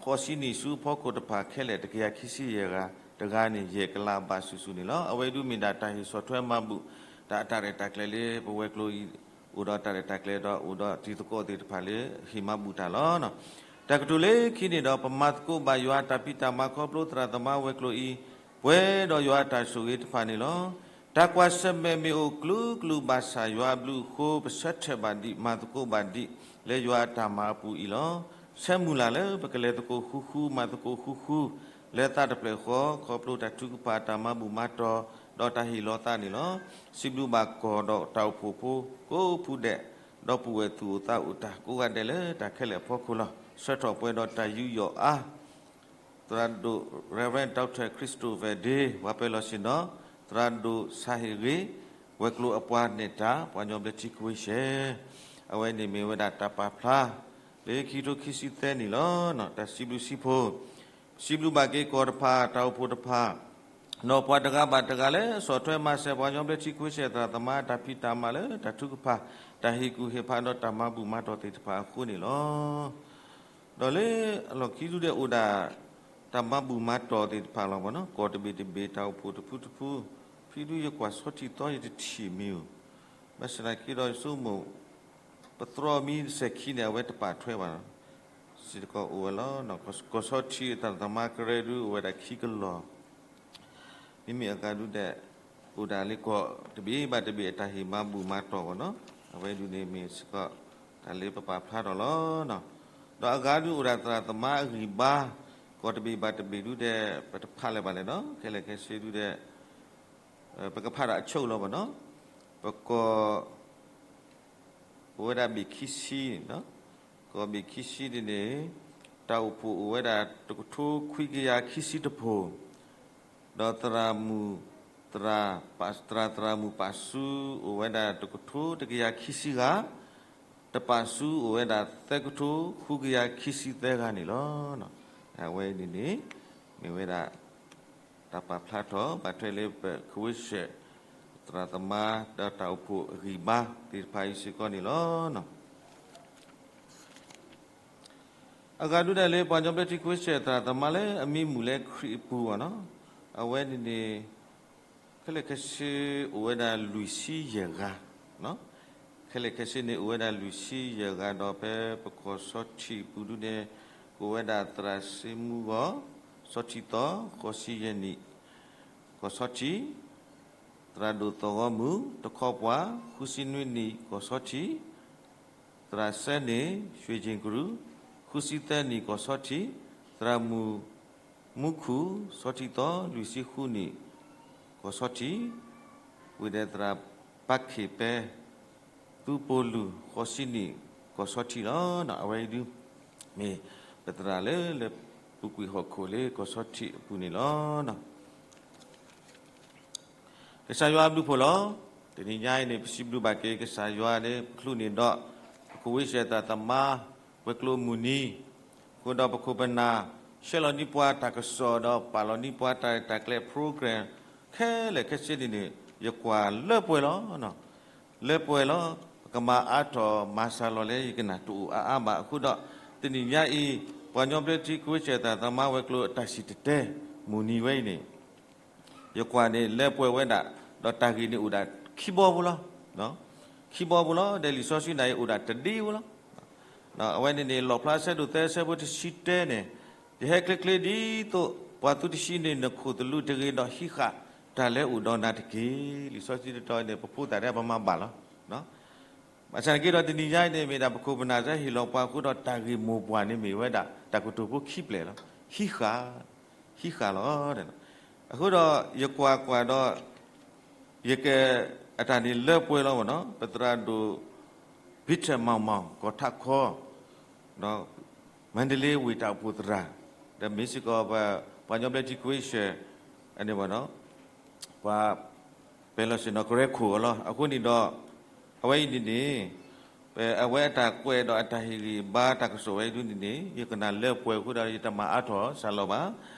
ဃိးဆံနံၣ်ဆူအဖီခိၣ်တဖၣ်ခဲလၢာ် တကယၤခံဆံယဲၢ်ဂၤ တဂၤန့ၣ် ယဲၢ်ကလးဘးစုာ်စုာ်န့ၣ်လီၤ. အဝဲဒုးမ့ၢ်ဒၣ်တၢ်ဟ့ၣ်ဆီၣ်ထွဲမၤဘူၣ် တၢ်အတၢ်ရဲၣ်တၢ်ကျဲၤလၢပဝဲၤကျိၤအံၤ အိၣ်ဒီးတၢ်ရဲၣ်တၢ်ကျဲၤဒီးအိၣ်ဒီးတံၤသကိးသ့ၣ်တဖၣ်လၢဟ့ၣ်မၤဘူၣ်တၢ်လီၤ. တၢ်ကတိၤလၢခံန့ၣ်ဒီး ပမၤသကိးဘၣ်ယွၤအတၢ်ဖံးတၢ်မၤခီဖျိသရၣ်သမါဝဲၤကျိၤအံၤ ပှဲၤဒီးယွၤအတၢ်ဆိၣ်ဂ့ၤတဖၣ်န့ၣ်လီၤ. တၢ်ကွၢ်ဆၢၣ်မဲာ်မ့ၢ်အိၣ်ကျူကျူဘၣ်ဆၣ်ယွၤအဘျုးအဃိ ပဆၢထၢၣ်ဘၣ်ဒံးမၤသကိးဘၣ်ဒံး လၢယွၤအတၢ်မၤအပူၤအံၤလီၤ. ဆၢမုၢ်လၢ်လၢပကလဲၤသကိးဃူဃူ မၤသကိးဃူဃူ လၢသးတဖျၢၣ်ဃီ ခီဖျိတၢ်ထုကဖၣ်တၢ်မၤဘူၣ်မၤတီၢ် ဒီးတၢ်ဟ့ၣ်လီၤသးန့ၣ်လီၤ. စံးဘျုးဘၣ်ကီၢ်ဒီးတၢ်အိၣ်ဖှိၣ်ဖိကိးဖုဒဲး ဒီပုၢ်ဝဲၢ်သူၣ်အိၣ်သးအိၣ်တၢ်ကိးဂၤဒဲးလၢတၢ်ခဲလၢာ်အဖီခိၣ်လီၤ. ဆၢထီၣ်ပှဲၤဒီးတၢ်ယူးယီၣ်အါ သရၣ်ဒိၣ် Reverend Doctor Christopher Day ပှၤပၢၤလီၢ်ဆ့ၣ်နီၤ, သရၣ်ဒိၣ်ဆၣ်ဟ့ၣ်ဂ့ၤ ဝဲၤကျိၤအပှၤနဲၣ်တၢ် ပှၤကညီဘျၢထံခဝ့ၡၢၣ်, အဝဲန့ၣ်မ့ၢ်ဝဲဒၣ်တၢ်ပာ်ဖျါ လၢခံကထိခံဆံသၢနံၣ်လီၤ. တၢ်စံးဘျုးစံးဖှိၣ်, စံးဘျုးဘၣ်က့ၤကီၢ်တဖၣ် တၢ်အိၣ်ဖှိၣ်တဖၣ် ဒီးပှၤတဂၤဘၣ်တဂၤလၢဆီၣ်ထွဲမၤစၢၤ ပှၤကညီဘျၢထံခဝ့ၡၢၣ်သရၣ်သမါ တၢ်ဖံးတၢ်မၤလၢတၢ်ထုကဖၣ် တၢ်ဟ့ၣ်ကူၣ်ဟ့ၣ်ဖးဒီးတၢ်မၤဘူၣ်မၤတီၢ်သ့ၣ်တဖၣ်အဃိန့ၣ်လီၤ. ဒီးလၢအလီၢ်ခံဒုဒဲးအိၣ်ဒၣ် တၢ်မၤဘူၣ်မၤတီၢ်သ့ၣ်တဖၣ်လီၤမ့ၢ်နီၤ, ကီၢ်တဘ့ၣ်တဘ့ၣ် တၢ်အိၣ်ဖှိၣ်တဖုတဖု, ဖဲဒုယကွၢ်ဆီထံးသီယတထံၣ်မ့ၢ်ဧိၤ, ဘၣ်ဆၣ်သနာ်က့ဒီးယဆိကမိၣ် ပသြီမံစဲၤခံန့ၣ် အဝဲတပာ်ထွဲဘၣ်နီၤ, စ့ၢ်ကီးအိၣ်ဝဲလီၤ. ကီၢ်ဆီထံးအသရၣ်သမါကရၢဒုးအိၣ်ဝဲဒၣ်ခံကလီၢ် မ့မ့ၢ်အဂၤဒုဒဲး အိၣ်ဒၣ်လၢကီၢ်တဘ့ၣ်ဘၣ်တဘ့ၣ်အတၢ်ဟ့ၣ်မၤဘူၣ်မၤတီၢ်ဘၣ်နီၤ, အဝဲဒုန့ၣ်မ့ၢ်စ့ၢ်ကီး တၢ်လၢပပာ်ဖျါထီၣ်လီၤ. ဒီးအဂၤဒုအိၣ်ဒၣ်သရၣ်သမါအဂံၢ်ဘါ ကီၢ်တဘ့ၣ်ဘၣ်တဘ့ၣ်ဒုဒဲး ပတဖးလၢၤဘၣ်လဲၣ်နီၤ, ခဲလၢာ်ခဲဆ့ဒုဒဲး ပကဖးဒီးအဆိလီၤဘၣ်နီၤ, ပကီၢ် အိၣ်ဝဲဒၣ်ဘ့ၣ်ခံဆံ, ကီၢ်ဘ့ၣ်ခံဆံန့ၣ်န့ၣ် တၢ်အိၣ်ဖှိၣ်အိၣ်ဝဲဒၣ်တကထိခွံကယၤခံဆံတဖု, ဒီးသရၣ်မုၣ် သရၣ် သရၣ်သရၣ်မုၣ်ပာ်စုအိၣ်ဝဲဒၣ်တကထိတကယၤခံဆံဂၤ, တပာ်စုအိၣ်ဝဲဒၣ်သၢကထိဃုကယၤခံဆံသၢဂၤန့ၣ်လီၤ. အဝဲန့ၣ်န့ၣ် မ့ၢ်ဝဲဒၣ် တၢ်ပာ်ဖျါထီၣ်ဘၣ်ထွဲလၢပခဝ့ၡၢၣ် သရၣ်သမါ ဒီးတၢ်အိၣ်ဖှိၣ်အဂံၢ်ဘါသ့ၣ်တဖၣ်အံၤစ့ၢ်ကီးန့ၣ်လီၤ. အဂၤဒုဒဲးလၢပှၤကညီဘျၢထံခဝ့ၡၢၣ်သရၣ်သမါလၢအမံမုာ်လၢခရံာ်အပူၤဘၣ်နီၤ, အဝဲန့ၣ်န့ၣ် ခဲလၢာ်ခဲဆ့အိၣ်ဝဲဒၣ်လွံၢ်ဆံယဲၢ်ဂၤ, ခဲလၢာ်ခဲဆ့န့ၣ်အိၣ်ဝဲဒၣ်လွံၢ်ဆံယဲၢ်ဂၤဒီး ဖဲပကီၢ်ဆီထံးအပူၤဒုန့ၣ် ကအိၣ်ဝဲဒၣ်သရၣ်စ့မူဂီၢ် ဆီထံးသီ ဃိးဆံယဲၢ်နံၣ် ကီၢ်ဆီထံး, သရၣ်ဒိၣ်သီၣ်ဂီမုၢ် တခီပှၤ ဃုဆံနွံနံၣ် ကီၢ်ဆီထံး, သရၣ်စဲန့ၣ် ရွှ့ၣ်ကၠ့ၣ်ကရူၢ် ဃုဆံသၢနံၣ် ကီၢ်ဆီထံး, သရၣ်မုၣ်မူခူၣ် ဆီထံးသီ လွံၢ်ဆံဃုနံၣ် ကီၢ်ဆီထံး, ဝံၤဒီးသရၣ်ပၢ်ခ့ၣ်ပဲ သုးပိာ်လုၢ် ဃိးဆံနံၣ် ကီၢ်ဆီထံးလီၤ. အဝဲအံၤဒု မ့ၢ်ပသရၣ်လၢ လၢပူၤကွံာ်ဟီၣ်ခိၣ်လၢကီၢ်ဆီထံးအပူၤန့ၣ်လီၤ. ကစၢ်ယွၤအဘျုးဖှိၣ်လီၤ. တနံၤညါအံၤန့ၣ် ပစံးဘျုးဘၣ်က့ၤကစၢ်ယွၤလၢပချုးန့ၢ်ဒီး ပခဝ့ၡၢၣ်သရၣ်သမါ ဝဲၤကျိၤအမုၢ်နံၤ, အဃိဒီးပခိၣ်ပနၢ် ဆှၢလီၤန့ၢ်ပှၤတၢ်ကစီၣ်ဒီးပာ်လီၤန့ၢ်ပှၤတၢ်ရဲၣ်တၢ်ကျဲၤ program ခဲလၢာ်ခဲဆ့န့ၣ်န့ၣ် ယကွၢ်လၢပှဲၤလီၤ. လၢပှဲၤလီၤ. ပကမၤအါထီၣ်မၤစှၤလီၤလၢယကနၣ်တအိၣ်အါအါဘၣ်. အဃိဒီး တနံၤညါအံၤ ပှၤကညီဘျၢထံခဝ့ၡၢၣ်သရၣ်သမါဝဲၤကျိၤအတၢ်စံၣ်တဲၤတဲ မုၢ်နံၤဝဲအံၤန့ၣ် ယကွၢ်န့ၣ်လၢပှဲၤဝဲဒၣ်, ဒီးတၢ်ဂ့ၢ်န့ၣ်အိၣ်ဒၣ်ခံဘီဖိလီၤ. ခံဘီဖိလီၤ. ဒီးလံာ်စီဆှံန့ၣ်အိၣ်ဒၣ်တဒ့ဖိလီၤ. အဝဲန့ၣ်န့ၣ် လီၣ်ဖျါအဆၢဒိၣ်သၢ အဆၢဖိတဆံတၢန့ၣ်, ယဟဲချ့ချ့ဒ်သိး ပှၤသုတဆံန့ၣ် နခိၣ်သလုးတဂ့ၤဒီးဟံးဃာ်တၢ်လၢအိၣ်ဒီးနၤတက့ၢ်. လံာ်စီဆှံတတီၤန့ၣ် ပဖိသၣ်ဒၣ်ပမၤဘၣ်လီၤ. ဘၣ်ဆၣ်သနာ်က့ဒီးတနံၤညါအံၤန့ၣ် မ့ၢ်ဒၣ်ပခိၣ်ပနၢ်စ့ၢ်ဟ့ၣ်လီၤပှၤအဃိဒီး တၢ်ဂ့ၢ်မိၢ်ပှၢ်န့ၣ်မ့ၢ်ဝဲဒၣ် တၢ်ကတိၤဖိခံဖျၢၣ်လီၤ. ဟံးဃာ်, ဟံးဃာ်လီၤ. အဃိဒီး ယကွၢ်ကွၢ်ဒီး ယက အတၢ်န့ၣ်လၢပှဲၤလီၤမ့ၢ်နီၤ, ပသရၣ်ဒိၣ် ပံထၢၣ်မီၢ်မီၢ် ကီၢ်ထးခီ ဒီး မၣ်တလ့ဝ့ၢ်တၢ်အိၣ်ဖှိၣ်သရၣ်, ဒီးမ့ၢ်စ့ၢ်ကီး ပှၤကညီဘျၢထံခဝ့ၡၢၣ် အန့ၣ်မ့ၢ်နီၤ, ပှၤ ပလီၤဆ့ၣ်နီၤကရဲခိၣ်အီၤလီၤ. အဃိန့ၣ်ဒီး အဝဲအံၤန့ၣ်န့ၣ် ပအဝဲအတၢ်ကွဲးဒီးအတၢ်ဟ့ၣ်ဂံၢ်ဘါတၢ်ကစီၣ်ဝဲအံၤဒုန့ၣ်န့ၣ် ယကနၣ်လၢပှဲၤအဃိဒီး ယတမၤအါထီၣ်စှၤလီၤဘၣ်,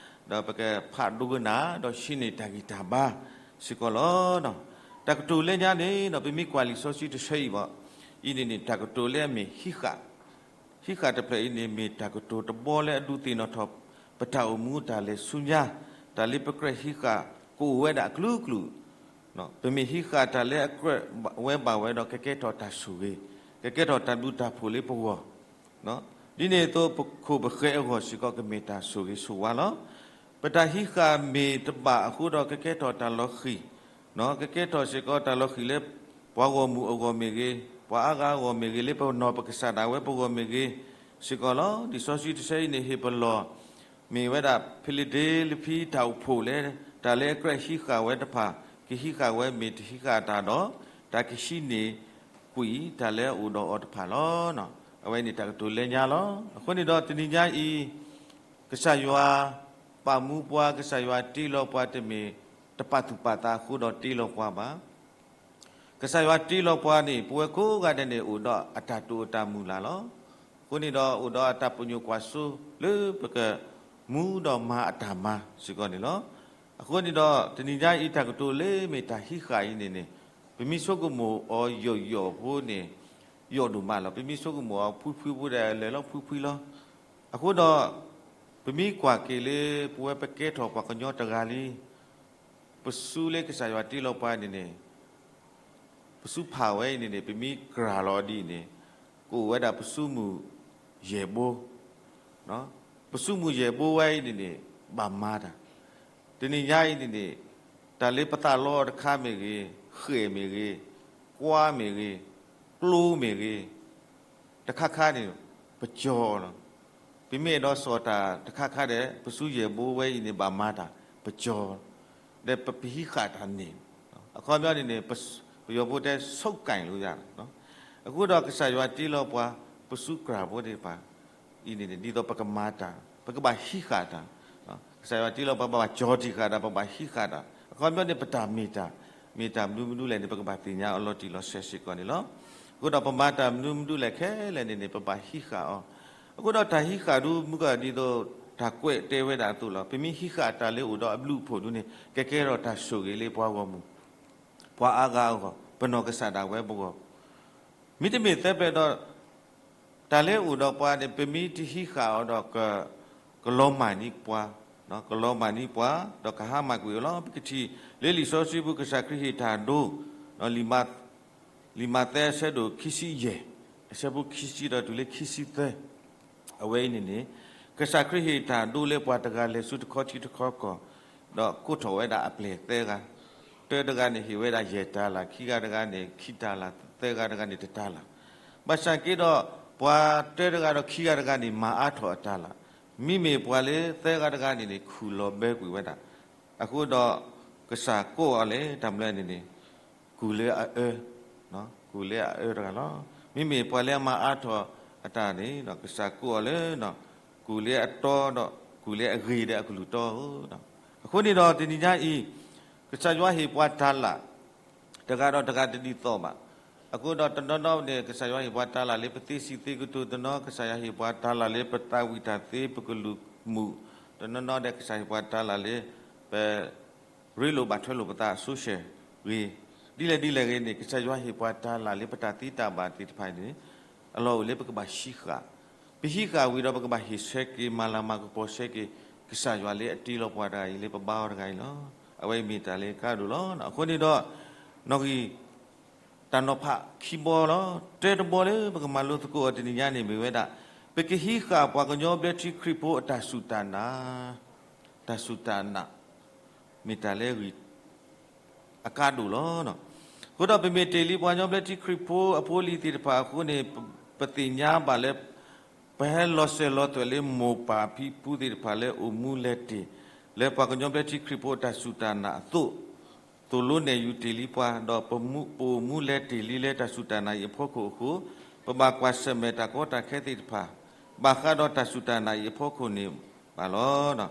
ဒီးပကဖးဒိကနၣ် ဒီးဟံးန့ၢ်တၢ်ဂံၢ်တၢ်ဘါစ့ၢ်ကီးလီၤ. တၢ်ကတိၤလၢညါန့ၣ်ဒီး ပမ့ၢ်ကွၢ်လံာ်စီဆှံတဆၢအံၤဘၣ်, အံၤန့ၣ်န့ၣ် တၢ်ကတိၤလၢအမ့ၢ်ဟံးဃာ် ဟံးဃာ်တဖျၢၣ်အံၤန့ၣ် မ့ၢ်တၢ်ကတိၤတဘီလၢအဒုးသ့ၣ်နီၣ်ထီၣ် ပတၢ်အိၣ်မူတၢ်လဲၤဆူညါ, တၢ်လၢပကြၢးဟံးဃာ်ကအိၣ်ဝဲဒၣ်အကလုာ်ကလုာ်, ပမ့ၢ်ဟံးဃာ်တၢ်လၢအကြၢးဝဲဘၣ်ဝဲဒီး ကကဲထီၣ်တၢ်ဆိၣ်ဂ့ၤ, ကကဲထီၣ်တၢ်ဘျုးတၢ်ဖှိၣ်လၢပဂီၢ်, ဒ်န့ၣ်အသိး ပခိၣ်ပဃဲၤအဂီၢ်စ့ၢ်ကီး ကမ့ၢ်တၢ်ဆိၣ်ဂ့ၤဆိၣ်ဝါလီၤ. ပတၢ်ဟံးဃာ်မ့ၢ်တဘၣ်အဃိဒီး ကကဲထီၣ်တၢ်လီၤဃံၤ, ကကဲထီၣ်စ့ၢ်ကီးတၢ်လီၤဃံၤလၢ ပှၤဂီၢ်မုၢ်အဂီၢ်မ့ၢ်ဂ့ၤ, ပှၤအါဂၤအဂီၢ်မ့ၢ်ဂ့ၤ, လၢပနီၢ်ပကစၢ်ဒၣ်ဝဲပဂီၢ်မ့ၢ်ဂ့ၤစ့ၢ်ကီးလီၤ. လံာ်စီဆှံတဆၢအံၤန့ၣ် ဟ့ၣ်ပလီၢ် မ့ၢ်ဝဲဒၣ် ဖံလ့းဒ့လဖံတၢ်အိၣ်ဖှိၣ်လၢ တၢ်လၢအကြၢးဟံးဃာ်ဝဲတဖၣ် ကဟံးဃာ်ဝဲ မ့ၢ်တဟံးဃာ်တၢ်ဒီး တၢ်ကဟံးန့ၢ်ကွံာ်တၢ်လၢအအိၣ်ဒီးအီၤတဖၣ်လီၤ. အဝဲန့ၣ်တၢ်ကတိၤလၢညါလီၤ. အဃိန့ၣ်ဒီးတနံၤညါအံၤ ကစၢ်ယွၤပာ်မူပှၤ, ကစၢ်ယွၤတ့လီၤပှၤ တမ့ၢ်တပာ်သူၣ်ပာ်သးအဃိဒီးတ့လီၤပှၤဘၣ်. ကစၢ်ယွၤတ့လီၤပှၤန့ၣ် ပဝဲကိးဂၤဒဲးန့ၣ် အိၣ်ဒီးအတၢ်တိာ်အတၢ်မုၢ်လၢ်လီၤ. အဃိန့ၣ်ဒီး အိၣ်ဒီးအတၢ်ပညိၣ်ကွၢ်စိလၢပကမူဒီးမၤအတၢ်မၤစ့ၢ်ကီးန့ၣ်လီၤ. အဃိန့ၣ်ဒီး တနံၤညါအံၤ တၢ်ကတိၤလၢမ့ၢ်တၢ်ဟံးဃာ်အံၤန့ၣ်န့ၣ် ပမ့ၢ်ဆိကမိၣ်အီၤယိာ်ယိာ်ဖိန့ၣ် ယိာ်ဒိၣ်မးလီၤ. ပမ့ၢ်ဆိကမိၣ်အီၤဖှံဖှံဖိဒီး လဲၤလီၤဖှံဖှံလီၤ. အဃိဒီး ပမ့ၢ်ကွၢ်က့ၤလၢ ပဝဲပကဲထီၣ်ပှၤကညီတဂၤလံ ပစုလၢကစၢ်ယွၤတ့လီၤပှၤန့ၣ်န့ၣ် ပစုဖးဝဲအံၤန့ၣ်န့ၣ် ပမ့ၢ်ကြၢးလီၤဒ်အံၤန့ၣ် ကအိၣ်ဝဲဒၣ်ပစုမုၢ်ယဲၢ်ဘိ, ပစုမုၢ်ယဲၢ်ဘိဝဲအံၤန့ၣ်န့ၣ် ဘၣ်မၤတၢ်. တနံၤညါအံၤန့ၣ်န့ၣ် တၢ်လၢပသးလီတခါမ့ၢ်ဂ့ၤ, ဃဲၣ်မ့ၢ်ဂ့ၤ, ကွါမ့ၢ်ဂ့ၤ, ကျိမ့ၢ်ဂ့ၤ, တခါခါန့ၣ် ပကၠီလီၤ. ပမ့ၢ်အဲၣ်ဒိးစိာ်တၢ်တခါခါဒီး ပစုယဲၢ်ဘိဝဲအံၤန့ၣ် ဘၣ်မၤတၢ် ပကၠီ, ဒီးပပဟံးဃာ်တၢ်န့ၣ်, အခီပညီန့ၣ်န့ၣ် ပယီၤဖိတဲ ဆုတ်ကိုင်လို့ရတယ်. အဃိဒီးကစၢ်ယွၤတ့လီၤပှၤ ပစုကြၢ်ဖိသ့ၣ်တဖၣ်အံၤန့ၣ်န့ၣ် ဒ်သိးပကမၤတၢ် ပကဘၣ်ဟံးဃာ်တၢ်, ကစၢ်ယွၤတ့လီၤပှၤ ပဘၣ်ကၠီတံၢ်ဃာ်တၢ် ပဘၣ်ဟံးဃာ်တၢ် အခီပညီန့ၣ် ပတၢ်မ့ၢ်တၢ် မ့ၢ်တၢ်မနုၤမနုၤလဲၣ်န့ၣ် ပကဘၣ်သ့ၣ်ညါအီၤလီၤတံၢ်လီၤဆဲးစ့ၢ်ကီးန့ၣ်လီၤ. အဃိဒီးပမၤတၢ်မနုၤမနုၤလဲၣ်ခဲလၢာ်န့ၣ်န့ၣ် ပဘၣ်ဟံးဃာ်အီၤ. အဃိဒီးတၢ်ဟံးဃာ်ဒုမုၢ်ကီၢ်ဒ်သိး တၢ်ကွဲးတဲဝဲဒၣ်အသိးလီၤ. ပမ့ၢ်ဟံးဃာ်တၢ်လၢအိၣ်ဒီးအဘျုးအဖှိၣ်ဒုန့ၣ် ကကဲထီၣ်တၢ်ဆိၣ်ဂ့ၤလၢပှၤဂီၢ်မုၢ် ပှၤအါဂၤအဂီၢ် ပနီၢ်ကစၢ်ဒၣ်ဝဲပဂီၢ် မ့တမ့ၢ်သၢပျၢၤဒီး တၢ်လၢအိၣ်ဒီးပှၤန့ၣ် ပမ့ၢ်တဟံးဃာ်အီၤဒီး ကလီၤမၢ်န့ၢ်ပှၤ, ကလီၤမၢ်န့ၢ်ပှၤ ဒီးကဟါမၢ်ကွံာ်အီၤလီၤ. ပကထံၣ်လၢလံာ်စီဆှံပူၤ ကစၢ်ခရံာ်ဟ့ၣ်တၢ်ဒိ လံာ်မးသဲအဆၢဒိၣ်ခံဆံယဲၢ် အဆၢဖိခံဆံဒီးတုၤလၢခံဆံသၢ အဝဲအံၤန့ၣ်န့ၣ် ကစၢ်ခရံာ်ဟ့ၣ်တၢ်ဒိလၢပှၤတဂၤလဲၤဆူတခီထံတခီကီၢ် ဒီးကိးထီၣ်ဝဲဒၣ်အပျဲၢ်သၢဂၤ, တၢတဂၤန့ၣ်ဟ့ၣ်ဝဲဒၣ်ယဲၢ်တၤလၣ်, ခံဂၤတဂၤန့ၣ်ခံတၤလၣ်, သၢဂၤတဂၤန့ၣ်တတၤလၣ်. ဘၣ်ဆၣ်က့ဒီး ပှၤတၢတဂၤဒီးခံဂၤတဂၤန့ၣ် မၤအါထီၣ်အတၤလၣ်, မ့မ့ၢ်ပှၤလၢသၢဂၤတဂၤန့ၣ်န့ၣ် ခူၣ်လီၤဘၢကွံာ်ဝဲဒၣ်. အဃိဒီး ကစၢ်ကိးအီၤလဲၣ် တၢ်မနုၤလဲၣ်န့ၣ်န့ၣ် ကူၣ်လၢအအၢ, ကူၣ်လၢအအၢတဂၤလီၤ. မ့မ့ၢ်ပှၤလၢအမၤအါထီၣ်အတၢ်န့ၣ် ကစၢ်ကိးအီၤလၢ ကူၣ်လၢအတီဒီး ကူၣ်လၢအဂ့ၤဒီးအကလုၢ်တီဧၢ. အဃိန့ၣ်ဒီးတနံၤညါအံၤ ကစၢ်ယွၤဟ့ၣ်ပှၤတၤလၣ် တဂၤဒီးတဂၤတဒ်သိးဘၣ်. အဃိဒီးတနီၤနီၤန့ၣ် ကစၢ်ယွၤဟ့ၣ်ပှၤတၤလၣ်လၢပသ့စံးသ့ကတိၤ, တနီၤကစၢ်ယွၤဟ့ၣ်ပှၤတၤလၣ်လၢပသးဝံၣ်တၢ်သ့ ပကလုၢ်မုာ်, တနီၤနီၤဒီးကစၢ်ဟ့ၣ်ပှၤတၤလၣ်လၢ ပ ရ့လိာ်ဘၣ်ထွဲလိာ်ပသးအစိၤဆှဲဂ့ၤ, ဒ်လဲၣ်ဒ်လဲၣ်ဂ့ၤန့ၣ် ကစၢ်ယွၤဟ့ၣ်ပှၤတၤလၣ်လၢပတၢ်သ့တၢ်ဘၣ်သ့ၣ်တဖၣ်န့ၣ် အလီၢ်အိၣ်လၢပကဘၣ်ဟံးဃာ်, ပဟံးဃာ်ဝံၤဒီးပကဘၣ်ဟ့ၣ်ဆၢက့ၤ မၤလၤမၤကပီၤဆၢက့ၤ ကစၢ်ယွၤလၢအတ့လီၤပှၤတဂၤအံၤ လၢပဘါအီၤတဂၤအံၤလီၤ. အဝဲအံၤမ့ၢ်တၢ်လၢကါဒိၣ်လီၤ. အဃိန့ၣ်ဒီး နီၣ်ဂံၢ် တၢ်နီၤဖးခံဘီလီၤ. တၢတဘီလၢပကမၤလိသကိးအီၤတနံၤညါန့ၣ်မ့ၢ်ဝဲဒၣ် ပကဟံးဃာ်ပှၤကညီဘျၢထံခရံာ်ဖိအတၢ်စူၢ်တၢ်နာ်, တၢ်စူၢ်တၢ်နာ် မ့ၢ်တၢ်လၢအဂ့ၢ် အကါဒိၣ်လီၤ. အဃိဒီးပမ့ၢ်တ့ၢ်လံပှၤကညီဘျၢထံခရံာ်ဖိအဖိအလံၤသ့ၣ်တဖၣ်အဃိန့ၣ် ပသ့ၣ်ညါဘၣ်လၢ ပဟဲလီၤစၢၤလီၤသွဲၣ်လၢမိၢ်ပၢ်ဖံဖုသ့ၣ်တဖၣ်လၢအိၣ်မူလဲၤတ့ၢ် လၢပှၤကညီဘျၢထံခရံာ်ဖိအတၢ်စူၢ်တၢ်နာ်အသိး သိၣ်လိနဲၣ်ယူၤတ့ၢ်လံပှၤ ဒီးပမူ- ပအိၣ်မူလဲၤတ့ၢ်လံလၢတၢ်စူၢ်တၢ်နာ်အံၤအဖီခိၣ်အဃိ ပဘၣ်ကွၢ်ဆၢၣ်မဲာ်တၢ်ကီတၢ်ခဲသ့ၣ်တဖၣ် ဘၣ်ဃးဒီးတၢ်စူၢ်တၢ်နာ်အံၤအဖီခိၣ်န့ၣ်ဘၣ်လီၤ.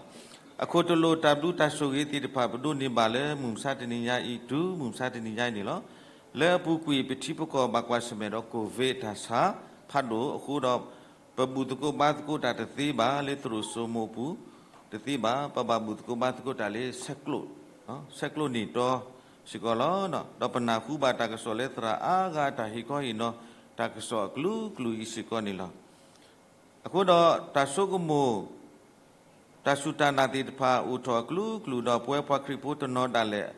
အခိၣ်တလိာ်တၢ်ဘျုးတၢ်ဆိၣ်ဂ့ၤသ့ၣ်တဖၣ် ပဒိးန့ၢ်ဘၣ်လၢမုၢ်မဆါတနံၤညါအံၤ တုၤမုၢ်မဆါတနံၤညါအံၤန့ၣ်လီၤ. လၢအပူၤကွံာ် ပထံပကီၢ်ဘၣ်ကွၢ်ဆၢၣ်မဲာ်ဒီး COVID တၢ်ဆါဖးဒိၣ်အဃိဒီး ပဘူၣ်သကိးဘါသကိးတၢ်တသ့ဘၣ် လၢသရိာ်စိမိးအပူၤတသ့ဘၣ်, ပဘၣ်ဘူၣ်သကိးဘါသကိးတၢ်လၢ ဆဲးကျိးန့ၢ်တီစ့ၢ်ကီးလီၤ. ဒီးပနၢ်ဟူဘၣ်တၢ်ကစီၣ်လၢသရၣ်အါဂၤတၢ်ဟ့ၣ်ခီဟ့ၣ်နီၤ တၢ်ကစီၣ်အကလုာ်ကလုာ်အံၤစ့ၢ်ကီးန့ၣ်လီၤ. အဃိဒီးတၢ်ဆိကမိၣ် တၢ်စူၢ်တၢ်နာ်သ့ၣ်တဖၣ်အိၣ်ထီၣ်အကလုာ်ကလုာ်ဒီး ပဝဲပှၤခရံာ်ဖိတနီၤဒၣ်လဲာ်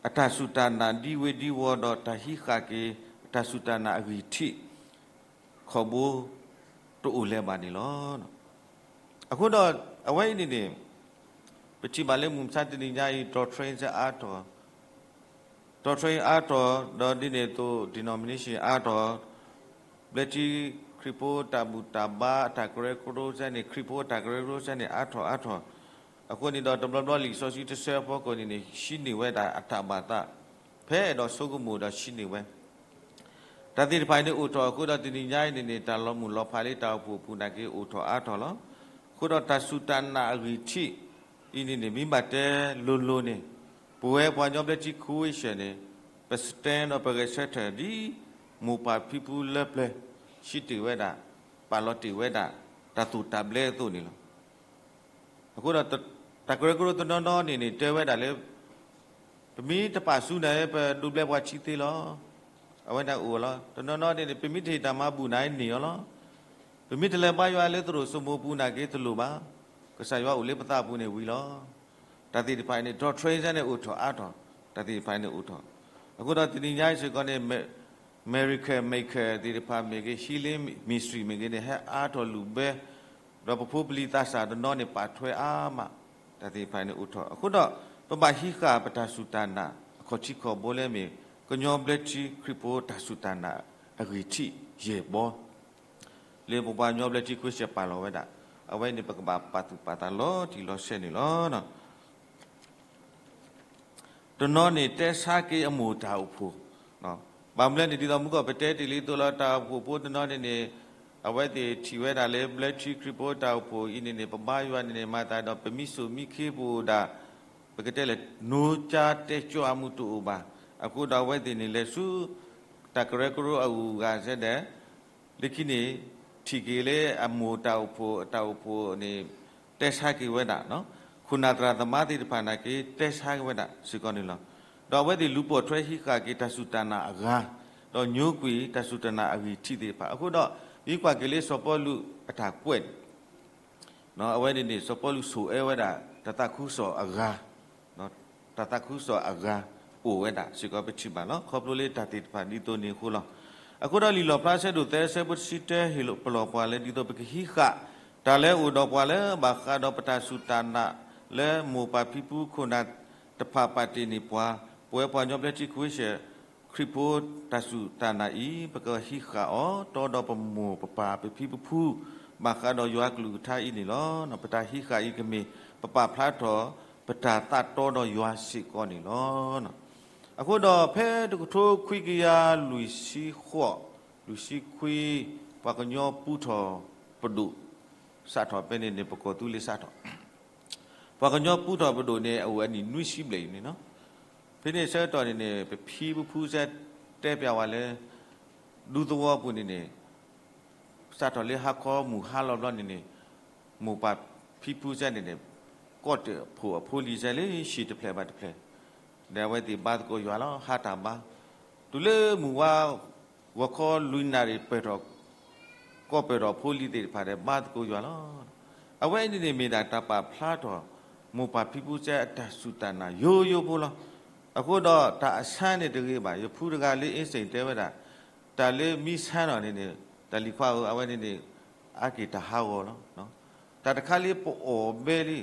အတၢ်စူၢ်တၢ်နာ်ဒ်ဝ့ၤဒ်ဝီၤဒီး တၢ်ဟံးဃာ်က့ၤ တၢ်စူၢ်တၢ်နာ်အဂံၢ်ထံး ခီဘိတအိၣ်လၢၤဘၣ်န့ၣ်လီၤ. အဃိဒီး အဝဲအံၤန့ၣ်န့ၣ် ပထံၣ်ဘၣ်လၢမုၢ်မဆါတနံၤညါအံၤ doctrine စ့ၢ်အါထီၣ် doctrine အါထီၣ် ဒီးဒ်န့ၣ်အသိး denomination အါထီၣ်, ဘျၢထံခရံာ်ဖိတၢ်ဘူၣ်တၢ်ဘါအတၢ်ကရၢကရိစ့ၢ်န့ၣ် ခရံာ်ဖိအတၢ်ကရၢကရိစ့ၢ်န့ၣ် အါထီၣ်အါထီၣ်, အဃိန့ၣ်ဒီးတဘျီဘျီလံာ်စီဆှံတဆၢအဖီခိၣ်န့ၣ်န့ၣ် ဟံးန့ၢ်ဝဲဒၣ်အတၢ်ဘၣ်သး ဖဲအဲၣ်ဒိးဆိကမိၣ်ဒီးဟံးန့ၢ်ဝဲ တၢ်သ့ၣ်တဖၣ်အံၤန့ၣ်အိၣ်ထီၣ်အဃိဒီးတနံၤညါအံၤန့ၣ်န့ၣ် တၢ်လီၤမုၢ်လီၤဖးလၢတၢ်အိၣ်ဖှိၣ်အပူၤနာ်က့အိၣ်ထီၣ်အါထီၣ်လီၤ. အဃိဒီးတၢ်စူၢ်တၢ်နာ်အဂံၢ်ထံးအံၤန့ၣ်န့ၣ် မ့ၢ်ဘၣ်တဲလိၤလိၤန့ၣ် ပဝဲပှၤကညီဘျၢထံခဝ့ၡၢၣ်န့ၣ် ပ stand ဒီးပဂဲၤဆၢထၢၣ်ဒ် မိၢ်ပၢ်ဖံဖုလၢပျၢၤ ဟံးတ့ၢ်ဝဲဒၣ် ပာ်လီၤတ့ၢ်ဝဲဒၣ် တၢ်သိၣ်တၢ်ဘျၢအသိးန့ၣ်လီၤ. အဃိဒီး တၢ်ကရၢကရိတနီၤနီၤန့ၣ်န့ၣ် တဲဝဲဒၣ်လၢ ပမ့ၢ်တပာ်ဆူၣ်န့ၣ် ပဒိးဘျဲပှၤဆံသ့လီၤ. အဝဲန့ၣ်အိၣ်လီၤ. တနီၤနီၤန့ၣ်န့ၣ် ပမ့ၢ်တဟ့ၣ်တၢ်မၤဘူၣ်န့ၣ်န့ၣ်လီၤ. ပမ့ၢ်တလဲၤဘါယွၤလၢသရိာ်စိမိးပူၤနာ်က့တလိၣ်ဘၣ်. ကစၢ်ယွၤအိၣ်လၢပသးပူၤန့ၣ်ဝံၤလီၤ. တၢ်သ့ၣ်တဖၣ်အံၤန့ၣ် doctrine န့ၣ်အိၣ်ထီၣ်အါထီၣ်, တၢ်သ့ၣ်တဖၣ်အံၤန့ၣ်အိၣ်ထီၣ်. အဃိဒီးတနံၤညါအံၤစ့ၢ်ကီးန့ၣ် miracle maker သ့ၣ်တဖၣ်မ့ၢ်ဂ့ၤ, healing ministry မ့ၢ်ဂ့ၤန့ၣ် ဟဲအါထီၣ်လုၢ်ဘၢ, ဒီးပဖိပလံၤသးစၢ်တနီၤန့ၣ် ပာ်ထွဲအါမး, တၢ်သ့ၣ်တဖၣ်န့ၣ်အိၣ်ထီၣ်. အဃိဒီး ပဘၣ်ဟံးဃာ်ပတၢ်စူၢ်တၢ်နာ် အခီၣ်ထံးခီၣ်ဘိလၢမ့ၢ် ကညီဘျၢထံခရံာ်ဖိတၢ်စူၢ်တၢ်နာ်အဂံၢ်ထံးယဲၢ်ဘီ လၢပပှၤကညီဘျၢထံခဝ့ၡၢၣ်ပာ်လီၤဝဲဒၣ်, အဝဲန့ၣ်ပကဘၣ်ပာ်သူၣ်ပာ်သးလီၤတံၢ်လီၤဆဲးန့ၣ်လီၤ. တနီၤန့ၣ် တဲဆါက့ၤအမိၢ်တၢ်အိၣ်ဖှိၣ်, ဘၣ်မနုၤလဲၣ်န့ၣ် ဒ်သိးမုၢ်ကီၢ်ပတဲတ့ၢ်လံအသိးလီၤ, တၢ်အိၣ်ဖှိၣ်ဖိတနီၤန့ၣ်န့ၣ် အဝဲသ့ၣ်ထံၣ်ဝဲဒၣ်လၢဘျၢထံခရံာ်ဖိတၢ်အိၣ်ဖှိၣ်အံၤန့ၣ်န့ၣ် ပဘါယွၤန့ၣ်န့ၣ် မၤသးဒီးပမံဆိၣ်မံခ့ပအိၣ်ဒၣ်, ပကတဲလဲၣ် နိကါတဲကၠီအမူးတအိၣ်ဘၣ်. အဃိဒီးအဝဲသ့ၣ်န့ၣ် လဲၤဆူတၢ်ကရၢကရိအဂုၤအဂၤစ့ၢ်ဒီး လၢခံန့ၣ် ထံၣ်က့ၤလၢအမိၢ်တၢ်အိၣ်ဖှိၣ် တၢ်အိၣ်ဖှိၣ်န့ၣ် တဲဆါက့ၤဝဲဒၣ်, ခိၣ်နၢ်သရၣ်သမါသ့ၣ်တဖၣ်နာ်က့ တဲဆါက့ၤဝဲဒၣ်စ့ၢ်ကီးန့ၣ်လီၤ. ဒီးအဝဲသ့ၣ်လူၤပိာ်ထွဲဟံးဃာ်က့ၤတၢ်စူၢ်တၢ်နာ်အဂၤ, ဒီးညိကွံာ်တၢ်စူၢ်တၢ်နာ်အဂံၢ်ထံးသ့ၣ်တဖၣ်. အဃိဒီး ဒ်ကွၢ်က့ၤလၢစီၤပီလူးအတၢ်ကွဲး အဝဲန့ၣ်န့ၣ် စီၤပီလူးဆိၣ်အၢဝဲဒၣ် တၢ်သးခုကစီၣ်အဂၤ, တၢ်သးခုကစီၣ်အဂၤ အိၣ်ဝဲဒၣ်စ့ၢ်ကီးပထံၣ်ဘၣ်လီၤ. ခီဖျိလၢတၢ်သ့ၣ်တဖၣ်ဒ်သိးန့ၣ်အဃိလီၤ. အဃိဒီးလံာ်လီၣ်ဖျါဆၢဒိၣ်သၢဆၢဖိတဆံတၢ ဟ့ၣ်ပလီၢ်ပှၤလၢဒ်သိးပကဟံးဃာ် တၢ်လၢအိၣ်ဒီးပှၤလၢဘၣ်ဃးဒီးပတၢ်စူၢ်တၢ်နာ် လၢမိၢ်ပၢ်ဖံဖုခိၣ်နၢ်တဖၣ်ပာ်တ့ၢ်န့ၢ်ပှၤ, ပဝဲပှၤကညီဘျၢထံခဝ့ၡၢၣ် ခရံာ်ဖိတၢ်စူၢ်တၢ်နာ်အံၤ ပကဟံးဃာ်အီၤ တီဒီးပမိၢ်ပပၢ်ပဖံပဖု ဘၣ်ဃးဒီးယွၤကလုၢ်ကထါအံၤန့ၣ်လီၤ. ပတၢ်ဟံးဃာ်အံၤကမ့ၢ် ပပာ်ဖျါထီၣ် ပတၢ်သးတီဒီးယွၤစ့ၢ်ကီးန့ၣ်လီၤ. အဃိဒီးဖဲတကထိခွံကယၤလွံၢ်ဆံဃိး လွံၢ်ဆံခွံ ပှၤကညီပူထီၣ်ပဒိၣ် စးထီၣ်ဖဲန့ၣ်န့ၣ် ပကီၢ်သူလ့ၤစးထီၣ် ပှၤကညီပူထီၣ်ပဒိၣ်န့ၣ် အအိၣ်အနံၣ်နွံဆံဘျဲၣ်အံၤန့ၣ်လီၤ. ဖဲန့ၣ်ဆၢကတီၢ်န့ၣ်န့ၣ် ပဖံပဖုစ့ၢ်တဲပျးဝဲလၢ ဒူသဝီပူၤန့ၣ်န့ၣ် စးထီၣ်လၢဟါခီမုၢ်ဟါလီၤဘျီန့ၣ်န့ၣ် မိၢ်ပၢ်ဖံဖုစ့ၢ်န့ၣ်န့ၣ် ကိးတၢ်ဖိအဖိလံၤစ့ၢ်လၢဟံၣ်တဖျၢၣ်ဘၣ်တဖျၢၣ် ဒီးအဝဲသ့ၣ်ဘါသကိးယွၤလီၤ. ဟါတၢ်ဘါ တုၤလၢမုၢ်ဝါ ဂီၤခီလွံၢ်နၣ်ရံၣ်ပၢၢ်ထီၣ် ကိးပၢၢ်ထီၣ်ဖိလံၤသ့ၣ်တဖၣ်ဒီး ဘါသကိးယွၤလီၤ. အဝဲအံၤန့ၣ်န့ၣ်မ့ၢ်ဒၣ်တၢ်ပာ်ဖျါထီၣ် မိၢ်ပၢ်ဖံဖုစ့ၢ်အတၢ်စူၢ်တၢ်နာ်ယိယိဖိလီၤ. အဃိဒီးတၢ်အဆါန့ၣ်တဂ့ၤဘၣ်. ယဖုတဂၤလၢအ့စ့ၣ်တဲဝဲဒၣ် တၢ်လၢမံဆါနီၤန့ၣ်န့ၣ် တၢ်လံၤခွါဧၢ အဝဲန့ၣ်န့ၣ် အါက့ၤတၢ်ဟးဂီၤလီၤ. တၢ်တခါလၢပအီၣ်ဘဲလံ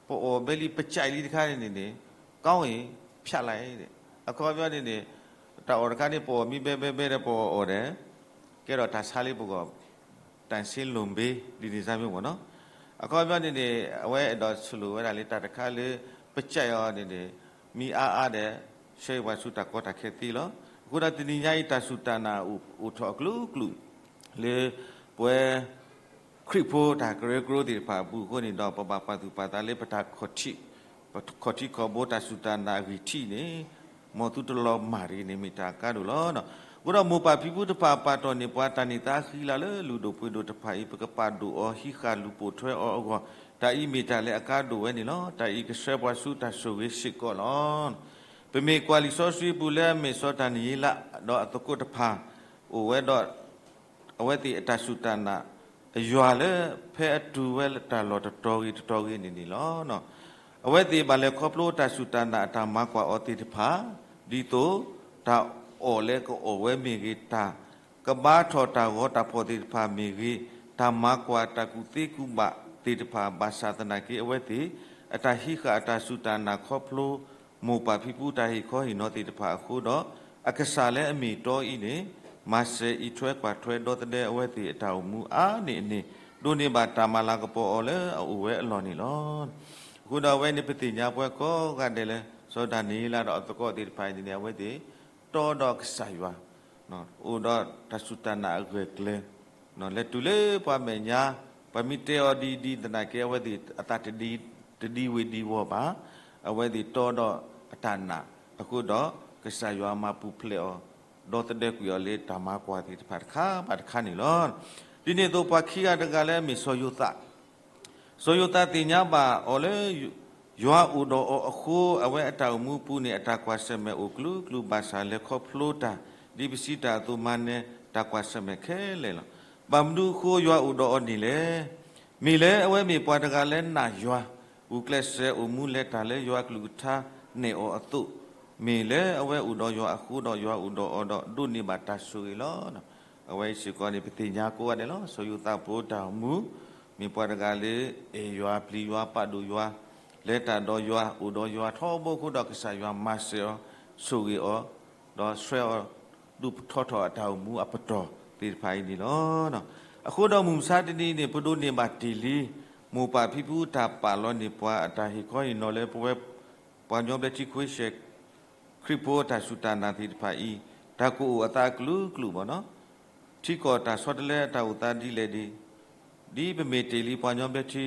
ပအီၣ်ဘဲလံ ပကဲလံတခါန့ၣ်န့ၣ် ကောင်းရင် ဖြတ်လိုက် အခီပညီန့ၣ်န့ၣ် တၢ်အီၣ်တခါန့ၣ် ပအီၣ်မ့ၢ်ဘဲဘဲဘဲဒီးပအီၣ်အီၤဒီး ကဲထီၣ်တၢ်ဆါလၢပဂီၢ် တၢ်ဆ့လိၣ်ဘ့ ဒ်န့ၣ်စ့ၢ်မ့ၢ်မ့ၢ်နီၤ. အခီပညီန့ၣ်န့ၣ် အဝဲအဲၣ်ဒိးဆိၣ်လိာ်ဝဲဒၣ်လၢတၢ်တခါလၢ ပကဲအီၤန့ၣ်န့ၣ် မံအါအါဒီး ဆှၢပှၤဆူတၢ်ကီတၢ်ခဲသ့လီၤ. အဃိဒီးတနံၤညါအံၤ တၢ်စူၢ်တၢ်နာ်အိၣ်ထီၣ်အကလုာ်ကလုာ် လၢပဝဲ ပ ခရံာ်ဖိတၢ်ကရၢကရိသ့ၣ်တဖၣ်အပူၤအဃိန့ၣ်ဒီး ပဘၣ်ပာ်သူၣ်ပာ်သးလၢပတၢ်ခီၣ်ထံး, ပခီၣ်ထံးခီၣ်ဘိတၢ်စူၢ်တၢ်နာ်အဂံၢ်ထံးန့ၣ် မ်သုတလီၤမၢ်တဂ့ၤန့ၣ် မ့ၢ်တၢ်အကါဒိၣ်လီၤ. အဃိဒီးမိၢ်ပၢ်ဖံဖုတဖၣ်ပာ်တီၢ်န့ၢ်ပှၤတၢ်န့ၢ်သါဃံလၤလၢလုၢ်ဒိၣ်ပှ့ၤဒိၣ်တဖၣ်အံၤ ပကပာ်ဒိၣ်အီၤဟံးဃာ်လူၤပိာ်ထွဲအီၤအဂီၢ်, တၢ်အံၤမ့ၢ်တၢ်လၢအကါဒိၣ်ဝဲန့ၣ်လီၤ. တၢ်အံၤကဆှၢပှၤဆူတၢ်ဆိၣ်ဂ့ၤစ့ၢ်ကီးလီၤ. ပမ့ၢ်ကွၢ်လံာ်စီဆှံပူၤလၢအမ့ၢ်စီၤဒၤနံးယ့လး ဒီးအသကိးတဖၣ် အိၣ်ဝဲဒီး အဝဲသ့ၣ်အတၢ်စူၢ်တၢ်နာ် အယွၤလၢဖဲအတူၢ်ဝဲတၢ်လီၢ်တတီၤဂ့ၤတတီၤဂ့ၤန့ၣ်န့ၣ်လီၤ. အဝဲသ့ၣ်ဘၣ်လဲၤခီဖျိတၢ်စူၢ်တၢ်နာ်အတၢ်မၤကွၢ်အီၤသ့ၣ်တဖၣ်, ဒ်သိးတၢ်အီၣ်လၢကအီၣ်ဝဲမ့ၢ်ဂ့ၤ, တၢ်ကဘါထီၣ်တၢ်ဂီၤတၢ်ဖှီၣ်သ့ၣ်တဖၣ်မ့ၢ်ဂ့ၤ, တၢ်မၤကွၢ်တၢ်ကူၣ်သ့ကူၣ်ဘၣ်သ့ၣ်တဖၣ် ဘၣ်ဆၣ်သနာ်က့အဝဲသ့ၣ် အတၢ်ဟံးဃာ်အတၢ်စူၢ်တၢ်နာ်ခီဖျိ မိၢ်ပၢ်ဖံဖုတၢ်ဟ့ၣ်ခီဟ့ၣ်နီၤသ့ၣ်တဖၣ်အဃိဒီး အကစၢ်လၢအမ့ၢ်တီအံၤန့ၣ် မၤစၢၤအံးထွဲကွၢ်ထွဲဒီသဒၢအဝဲသ့ၣ်အတၢ်အိၣ်မူအါန့ၢ်အန့ၣ် ဒိးန့ၢ်ဘၣ်တၢ်မၤလၤကပီၤအီၤလၢအအိၣ်ဝဲအလီၢ်န့ၣ်လီၤ. အဃိဒီးအဝဲန့ၣ်ပသ့ၣ်ညါပှၤကိးဂၤဒဲးလၢ စီၤဒၤနံးယ့လးဒီးအသကိးသ့ၣ်တဖၣ်အံၤန့ၣ် အဝဲသ့ၣ် တီဒီးကစၢ်ယွၤ အိၣ်ဒီးတၢ်စူၢ်တၢ်နာ်အဂၢၢ်ကျၢၤ လဲၤတုၤလၢပှၤမဲာ်ညါ, ပှၤမ့ၢ်တဲအီၤဒ်အံၤဒ်အံၤသနာ်က့ အဝဲသ့ၣ်အသးတဒံဝ့ၤဒံဝီၤဘၣ်. အဝဲသ့ၣ်တီဒီးအတၢ်နာ်အဃိဒီး ကစၢ်ယွၤမၤပူၤဖျဲးအီၤ ဒီသဒၢကွံာ်အီၤလၢတၢ်မၤကွၢ်သ့ၣ်တဖၣ်တခါဘၣ်တခါန့ၣ်လီၤ. ဒ်န့ၣ်အသိးပှၤခံဂၤတဂၤလၢအမ့ၢ်စီၤယိၤသး စီၤယိၤသးသ့ၣ်ညါဘၣ်အီၤလၢ ယွၤအိၣ်ဒီးအီၤအဃိ အဝဲအတၢ်အိၣ်မူပူၤန့ၣ် အတၢ်ကွၢ်ဆၢၣ်မဲာ်အိၣ်ကလုာ်ကလုာ်ဘၣ်ဆၣ် လဲၤခီဖျိတၢ် ဒ်ပစံးတၢ်အသိးမၤနၢၤတၢ်ကွၢ်ဆၢၣ်မဲာ်ခဲလၢာ်လီၤ. ဘၣ်မနုၤအဃိယွၤအိၣ်ဒီးအီၤန့ၣ်လဲၣ်. မ့ၢ်လၢအဝဲမ့ၢ်ပှၤတဂၤလၢနာ်ယွၤ, ဂုာ်ကျဲးစၢးအိၣ်မူလဲၤတၢ်လၢယွၤအကလုၢ်ကထါနဲၣ်အီၤအသိး, မ့ၢ်လၢအဝဲအိၣ်ဒီးယွၤအဃိဒီး ယွၤအိၣ်ဒီးအီၤဒီးဒိးန့ၢ်ဘၣ်တၢ်ဆိၣ်ဂ့ၤလီၤ. အဝဲအံၤစ့ၢ်ကီးန့ၣ် ပသ့ၣ်ညါကိးဂၤဒဲးလီၤ. စီၤယိၤသးဖိတၢ်အိၣ်မူ မ့ၢ်ပှၤတဂၤလၢအဲၣ်ယွၤ ပျံၤယွၤ ပာ်ဒိၣ်ယွၤ လဲၤတၢ်ဒီးယွၤ အိၣ်ဒီးယွၤထီဘိအဃိဒီး ကစၢ်ယွၤမၤစၢၤအီၤ ဆိၣ်ဂ့ၤအီၤ ဒီးဆှၢအီၤဒုးထီထီၣ်အတၢ်အိၣ်မူအပတီၢ်သ့ၣ်တဖၣ်အံၤန့ၣ်လီၤ. အဃိဒီးမုၢ်မဆါတနံၤအံၤန့ၣ် ပဒိးန့ၢ်ဘၣ်တ့ၢ်လံ မိၢ်ပၢ်ဖံဖုတၢ်ပာ်လီၤန့ၢ်ပှၤအတၢ်ဟ့ၣ်ခီဟ့ၣ်နီၤလၢပဝဲ ပှၤကညီဘျၢထံခဝ့ၡၢၣ် ခရံာ်ဖိအတၢ်စူၢ်တၢ်နာ်သ့ၣ်တဖၣ်အံၤ တၢ်ကအိၣ်အသးအကလုာ်ကလုာ်ဘၣ်နီၤ ထံကီၢ်တၢ်ဆီတလဲအတၢ်အိၣ်သးဒ်လဲၣ်ဒ် ဒ်ပမ့ၢ်တ့ၢ်လံပှၤကညီဘျၢထံ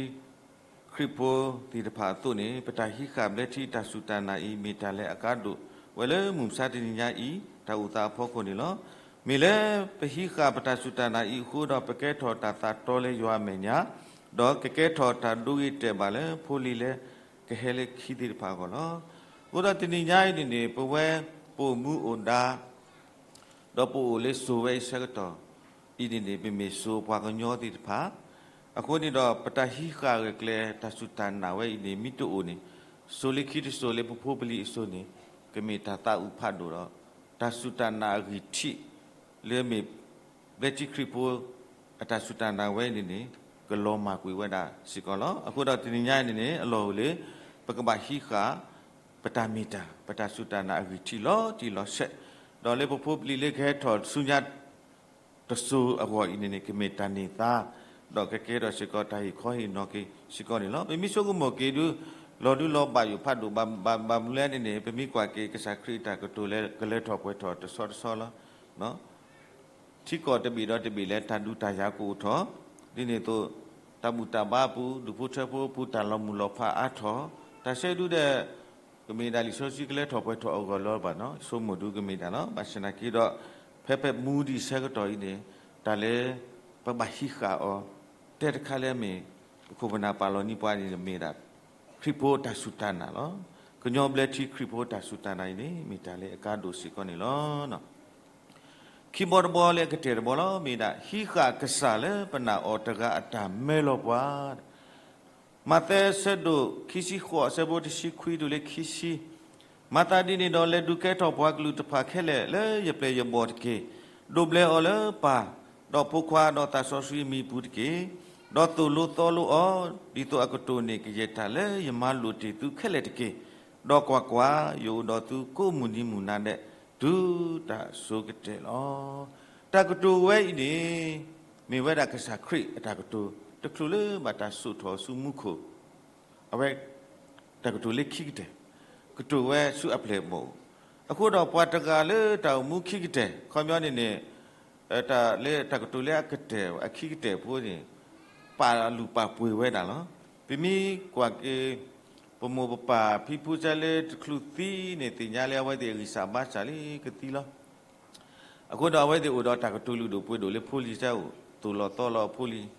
ခရံာ်ဖိသ့ၣ်တဖၣ်အသိးန့ၣ် ပတၢ်ဟံးဃာ်ဘျၢထံတၢ်စူၢ်တၢ်နာ်အံၤ မ့ၢ်တၢ်လၢအကါဒိၣ်ဝဲလၢမုၢ်မဆါတနံၤညါအံၤ တၢ်အိၣ်သးအဖီခိၣ်န့ၣ်လီၤ. မ့ၢ်လၢပဟံးဃာ်ပတၢ်စူၢ်တၢ်နာ်အံၤအဃိဒီး ပကဲထီၣ်တၢ်သးတီလၢယွၤအမဲာ်ညါ, ဒီးကကဲထီၣ်တၢ်ဒိဂ့ၤတဲာ်ဘၣ်လၢဖိလံၤလၢ ကဟဲလၢခံသ့ၣ်တဖၣ်အဂီၢ်လီၤ. အဃိဒီးတနံၤညါအံၤန့ၣ်န့ၣ် ပဝဲပအိၣ်မူအိၣ်ဒါ ဒီးပအိၣ်လၢစိၤဝဲအံၤဆၢကတီၢ်အံၤန့ၣ်န့ၣ် ပမ့ၢ်စိၤပှၤကညီသ့ၣ်တဖၣ် အဃိန့ၣ်ဒီး ပတၢ်ဟံးဃာ်ဂၢၢ်ကျၢၤတၢ်စူၢ်တၢ်နာ်ဝဲအံၤန့ၣ် မ့ၢ်တအိၣ်န့ၣ် စိၤလၢခံတစိၤလၢပဖိပလံၤအစိၤန့ၣ် ကမ့ၢ်တၢ်သးအုးဖးဒိၣ်ဒီး တၢ်စူၢ်တၢ်နာ်အဂံၢ်ထံး လၢအမ့ၢ် ဘျၢထံခရံာ်ဖိ အတၢ်စူၢ်တၢ်နာ်ဝဲအံၤန့ၣ်န့ၣ် ကလီၤမၢ်ကွံာ်ဝဲဒၣ်စ့ၢ်ကီးလီၤ. အဃိဒီးတနံၤညါအံၤန့ၣ်န့ၣ် အလီၢ်အိၣ်လၢ ပကဘၣ်ဟံးဃာ် ပတၢ်မ့ၢ်တၢ် ပတၢ်စူၢ်တၢ်နာ်အဂံၢ်ထံးလီၤတံၢ်လီၤဆဲး, ဒီးလၢပဖိပလံၤလၢကဟဲထီၣ်ဆူညါ တစိၤအဂီၢ်အံၤန့ၣ်န့ၣ် ကမ့ၢ်တၢ်န့ၢ်သါ, ဒီးကကဲထီၣ်စ့ၢ်ကီးတၢ်ဟ့ၣ်ခီဟ့ၣ်နီၤက့ၤစ့ၢ်ကီးန့ၣ်လီၤ. ပမ့ၢ်ဆိကမိၣ်က့ၤဒု လီၤဒုလီၤဘၣ်ယိၣ်ဖးဒိၣ်ဘၣ် ဘၣ်မနုၤလဲၣ်န့ၣ်န့ၣ် ပမ့ၢ်ကွၢ်က့ၤကစၢ်ခရံာ်အတၢ်ကတိၤလၢ ကလၢထီၣ်ပှဲၤထီၣ်တဆီတဆီလီၤ. ထံကီၢ်တဘ့ၣ်ဒီးတဘ့ၣ်လၢတၢ်ဒုးတၢ်ယၤကအိၣ်ထီၣ်, ဒ်န့ၣ်အသိး တၢ်ဘူၣ်တၢ်ဘါအပူၤ ဒူၣ်ဖိထၢဖိအပူၤ တၢ်လီၤမုၢ်လီၤဖးအါထီၣ်, တၢ်ဆၢဒုဒီး ကမ့ၢ်ဒၣ်လံာ်စီဆှံကလၢထီၣ်ပှဲၤထီၣ်အဂီၢ်လီၤဘၣ်နီၤ, ဆိကမိၣ်ဒုကမ့ၢ်ဒၣ်လီၤ. ဘၣ်ဆၣ်သနာ်က့ဒီး ဖဲပမူဒံးဆၢကတီၢ်အံၤန့ၣ် တၢ်လၢ ပဘၣ်ဟံးဃာ်အီၤ တဲတခါလၢအမ့ၢ် ပခိၣ်ပနၢ်ပာ်လီၤန့ၢ်ပှၤန့ၣ် မ့ၢ်ဒၣ် ခရံာ်ဖိတၢ်စူၢ်တၢ်နာ်လီၤ. ကညီဘျၢထံခရံာ်ဖိတၢ်စူၢ်တၢ်နာ်အံၤန့ၣ် မ့ၢ်တၢ်လၢအကါဒိၣ်စ့ၢ်ကီးန့ၣ်လီၤ. ခံဘီတဘီလၢအကတၢၢ်တဘီလီၤ, မ့ၢ်ဒၣ် ဟံးဃာ်ကစၢ်လၢပနာ်အီၤတဂၤအတၢ်မၢလီၤပှၤ မးသဲအဆၢဒိၣ်ခံဆံဃိး အဆၢဖိတဆံခွံတုၤလၢခံဆံ, မၤသးဒ်န့ၣ်ဒီး လဲၤဒုးကဲထီၣ်ပှၤကလုာ်တဖၣ်ခဲလၢာ်လၢယပျဲၢ်ယဘီၣ်တက့ၢ်. ဒိးဘျၢအီၤလၢပၢ်, ဒီးဖိခွါ, ဒီးသးစီဆှံအမံၤအပူၤတက့ၢ်. ဒီးသိၣ်လိသီလိအီၤ, ဒ်သိးအကတိၢ်န့ၢ်ကယဲၢ်တၢ်လၢယမၤလိာ်တ့ၢ်သုခဲလၢာ်တက့ၢ်. ဒီးကွၢ်ကွၢ်, ယအိၣ်ဒီးသုကိးမုၢ်နံၤမုၢ်နၤဒဲး တုၤတၢ်အစိၤကတၢၢ်လီၤ. တၢ်ကတိၤဝဲအံၤန့ၣ် မ့ၢ်ဝဲဒၣ်ကစၢ်ခရံာ်အတၢ်ကတိၤ တချုးလၢဘၣ်တၢ်စိာ်ထီၣ်ဆူမူခိၣ်, အဝဲ တၢ်ကတိၤလၢခံကတၢၢ်, ကတိၤဝဲဆူအပျဲၢ်အဘီၣ်, အဃိဒီးပှၤတဂၤလၢတၢ်အိၣ်မူခံကတၢၢ် ခီပညီန့ၣ်န့ၣ် တၢ်လၢတၢ်ကတိၤလၢအကတၢၢ် အခံကတၢၢ်ဖိန့ၣ် ပာ်လုၢ်ပာ်ပှ့ၤဝဲဒၣ်လီၤ. ပမ့ၢ်ကွၢ်က့ၤ ပမိၢ်ပပၢ်ဖံဖုစ့လၢတချုးသံန့ၣ် သ့ၣ်ညါလၢအဝဲသ့ၣ်အဂံၢ်စၢ်ဘါစၢ်လံကသံလီၤ. အဃိဒီးအဝဲသ့ၣ်အိၣ်ဒီးတၢ်ကတိၤလုၢ်ဒိၣ်ပှ့ၤဒိၣ်လၢဖိလံၤစ့အိၣ်, သိၣ်လီၤသီလီၤအဖိလံၤ,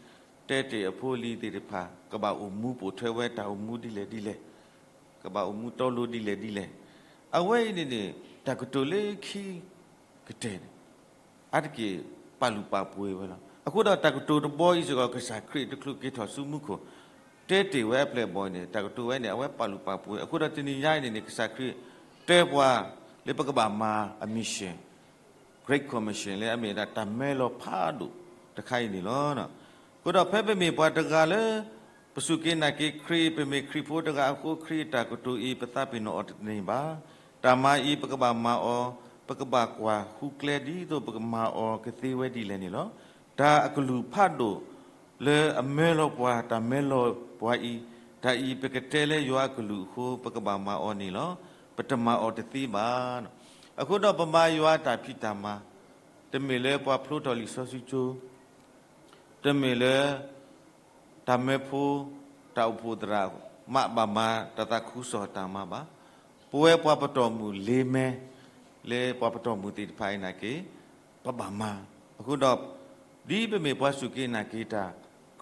တဲတ့ၢ်အဖိလံၤသ့ၣ်တဖၣ် ကဘၣ်အိၣ်မူပိာ်ထွဲဝဲတၢ်အိၣ်မူဒ်လဲၣ်ဒ်လဲၣ်, ကဘၣ်အိၣ်မူတီလိၤဒ်လဲၣ်ဒ်လဲၣ်. အဝဲအံၤန့ၣ်န့ၣ် တၢ်ကတိၤလၢခံကတၢၢ်န့ၣ် အါတက့ၢ်ပာ်လုၢ်ပာ်ပှ့ၤဝဲလီၤ. အဃိဒီးတၢ်ကတိၤတဘီအံၤစ့ၢ်ကီး ကစၢ်ခရံာ်တချုးက့ၤထီၣ်ဆူမူခိၣ် တဲတ့ၢ်ဝဲအပျဲၢ်အဘီၣ်အံၤန့ၣ် တၢ်ကတိၤဝဲန့ၣ် အဝဲပာ်လုၢ်ပာ်ပှ့ၤ. အဃိဒီးတနံၤညါအံၤန့ၣ်န့ၣ် ကစၢ်ခရံာ်တဲပှၤလၢပကဘၣ်မၤအ mission, Great Commission လၢအမ့ၢ်ဒၣ်တၢ်မၢလီၤဖးဒိၣ်တခါအံၤန့ၣ်လီၤ. အဃိဒီးဖဲပမ့ၢ်ပှၤတဂၤလၢ ပစူၢ်က့ၤနာ်က့ၤခရံာ် ပမ့ၢ်ခရံာ်ဖိတဂၤအဃိ ခရံာ်အတၢ်ကတိၤအံၤ ပသးပ့ၤနီၣ်အီၤတန့ၢ်ဘၣ်. တၢ်မၤအံၤပကဘၣ်မၤအီၤ, ပကဘၣ်ကွၢ်ဃုကျဲဒ်သိးပကမၤအီၤကသ့ဝဲဒ်လဲၣ်န့ၣ်လီၤ. တၢ်အကလုၢ်ဖးဒိၣ်လၢအမၢလီၤပှၤ, တၢ်မၢလီၤပှၤအံၤ, တၢ်အံၤပကတဲလၢယွၤအကလုၢ်အဃိ ပကဘၣ်မၤအီၤန့ၣ်လီၤ. ပတမၤအီၤတသ့ဘၣ်. အဃိဒီးပမၤယွၤအတၢ်ဖံးတၢ်မၤ, တမ့ၢ်လၢပှၤဖျိထီၣ်လံာ်စီဆှံကၠိ တမ့ၢ်လၢ တၢ်မၢဖိ တၢ်အိၣ်ဖှိၣ်သရၣ် မၤဘၣ်မၤတၢ်သးခုကစီၣ်အတၢ်မၤဘၣ်. ပဝဲပှၤပတီၢ်မုၢ်လ့မဲ လၢပှၤပတီၢ်မုၢ်သ့ၣ်တဖၣ်အံၤနာ်က့ၤ ပဘၣ်မၤ. အဃိဒီး ဒ်ပမ့ၢ်ပှၤစူၢ်က့ၤနာ်က့ၤတၢ်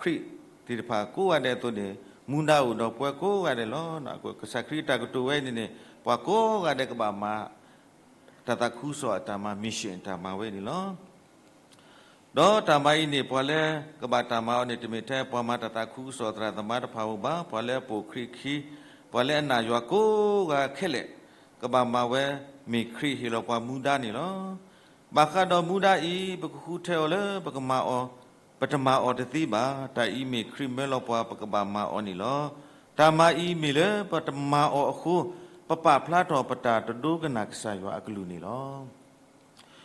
ခရံာ်သ့ၣ်တဖၣ်ကိးဂၤဒဲးအသိးန့ၣ် မူဒါအိၣ်ဒီးပဝဲကိးဂၤဒဲးလီၤ. ကစၢ်ခရံာ်အတၢ်ကတိၤဝဲန့ၣ်န့ၣ် ပှၤကိးဂၤဒဲးကဘၣ်မၤ တၢ်သးခုကစီၣ်အတၢ်မၤ mission တၢ်မၤဝဲန့ၣ်လီၤ. ဒီးတၢ်မၤအံၤန့ၣ် ပှၤလၢကဘၣ်တၢ်မၤအီၤန့ၣ် တမ့ၢ်ထဲပှၤမၤတၢ်သးခုကစီၣ်သရၣ်သမါတဖၣ်ဧိၤဘၣ်, ပှၤလၢအပိာ်ခရံာ်ခံ, ပှၤလၢအနာ်ယွၤကိးဂၤခဲလၢာ် ကဘၣ်မၤဝဲ မ့ၢ်ခရံာ်ဟ့ၣ်လီၤပှၤမူဒါန့ၣ်လီၤ. ဘၣ်ဃးဒီးမူဒါအံၤ ပကဃုထၢအီၤလၢပကမၤအီၤ, ပတမၤအီၤတသ့ဘၣ်. တၢ်အံၤမ့ၢ်ခရံာ်မၢလီၤပှၤ ပကဘၣ်မၤအီၤန့ၣ်လီၤ. တၢ်မၤအံၤမ့ၢ်လၢပတမၤအီၤအဃိ ပပာ်ဖျါထီၣ်ပတၢ်တဒိကနၣ်ကစၢ်ယွၤအကလုၢ်န့ၣ်လီၤ.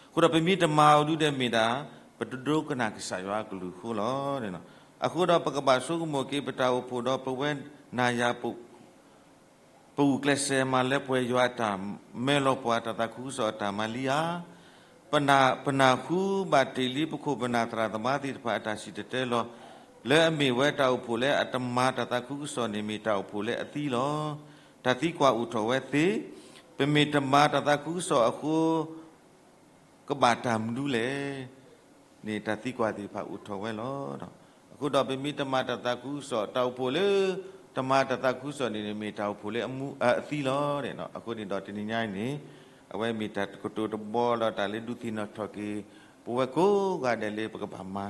အဃိဒီးပမ့ၢ်တမၤအီၤဒုဒီးမ့ၢ်ဒၣ် ပတဒိကနၣ်ကစၢ်ယွၤအကလုၢ်အဃိလီၤ. အဃိဒီးပကဘၣ်ဆိကမိၣ်က့ၤပတၢ်အိၣ်ဖှိၣ်ဒီးပဝဲနၤယၤ ပဂုာ်ကျဲးစၢးမၤလၢပှဲၤယွၤအတၢ်မၢလီၤပှၤ တၢ်သးခုကစီၣ်အတၢ်မၤလံဧါ. ပနၢ်ဟူဘၣ်တ့ၢ်လံပခိၣ်ပနၢ်သရၣ်သမါသ့ၣ်တဖၣ်အတၢ်စံၣ်တဲၤတဲလီၤ လၢအမ့ၢ်ဝဲတၢ်အိၣ်ဖှိၣ်လၢအတမၤတၢ်သးခုကစီၣ်န့ၣ် မ့ၢ်တၢ်အိၣ်ဖှိၣ်လၢအသံလီၤ. တၢ်သံကွၢ်အိၣ်ထီၣ်ဝဲသ့, ပမ့ၢ်တမၤတၢ်သးခုကစီၣ်အဃိ ကဘၣ်တၢ်မနုၤလဲၣ်န့ၣ် တၢ်သံကွၢ်သ့ၣ်တဖၣ်အိၣ်ထီၣ်ဝဲလီၤ. အဃိဒီးပမ့ၢ်တမၤတၢ်သးခုကစီၣ် တၢ်အိၣ်ဖှိၣ်လၢ တမၤတၢ်သးခုကစီၣ်န့ၣ်န့ၣ် မ့ၢ်တၢ်အိၣ်ဖှိၣ်လၢအမူအသံလီၤ. အဃိန့ၣ်ဒီးတနံၤညါအံၤန့ၣ် အဝဲမ့ၢ်တၢ်ကတိၤတဘီဒီးတၢ်လၢဒုးသ့ၣ်နီၣ်ထီၣ်က့ၤ ပဝဲကိးဂၤဒဲးလၢပကဘၣ်မၤ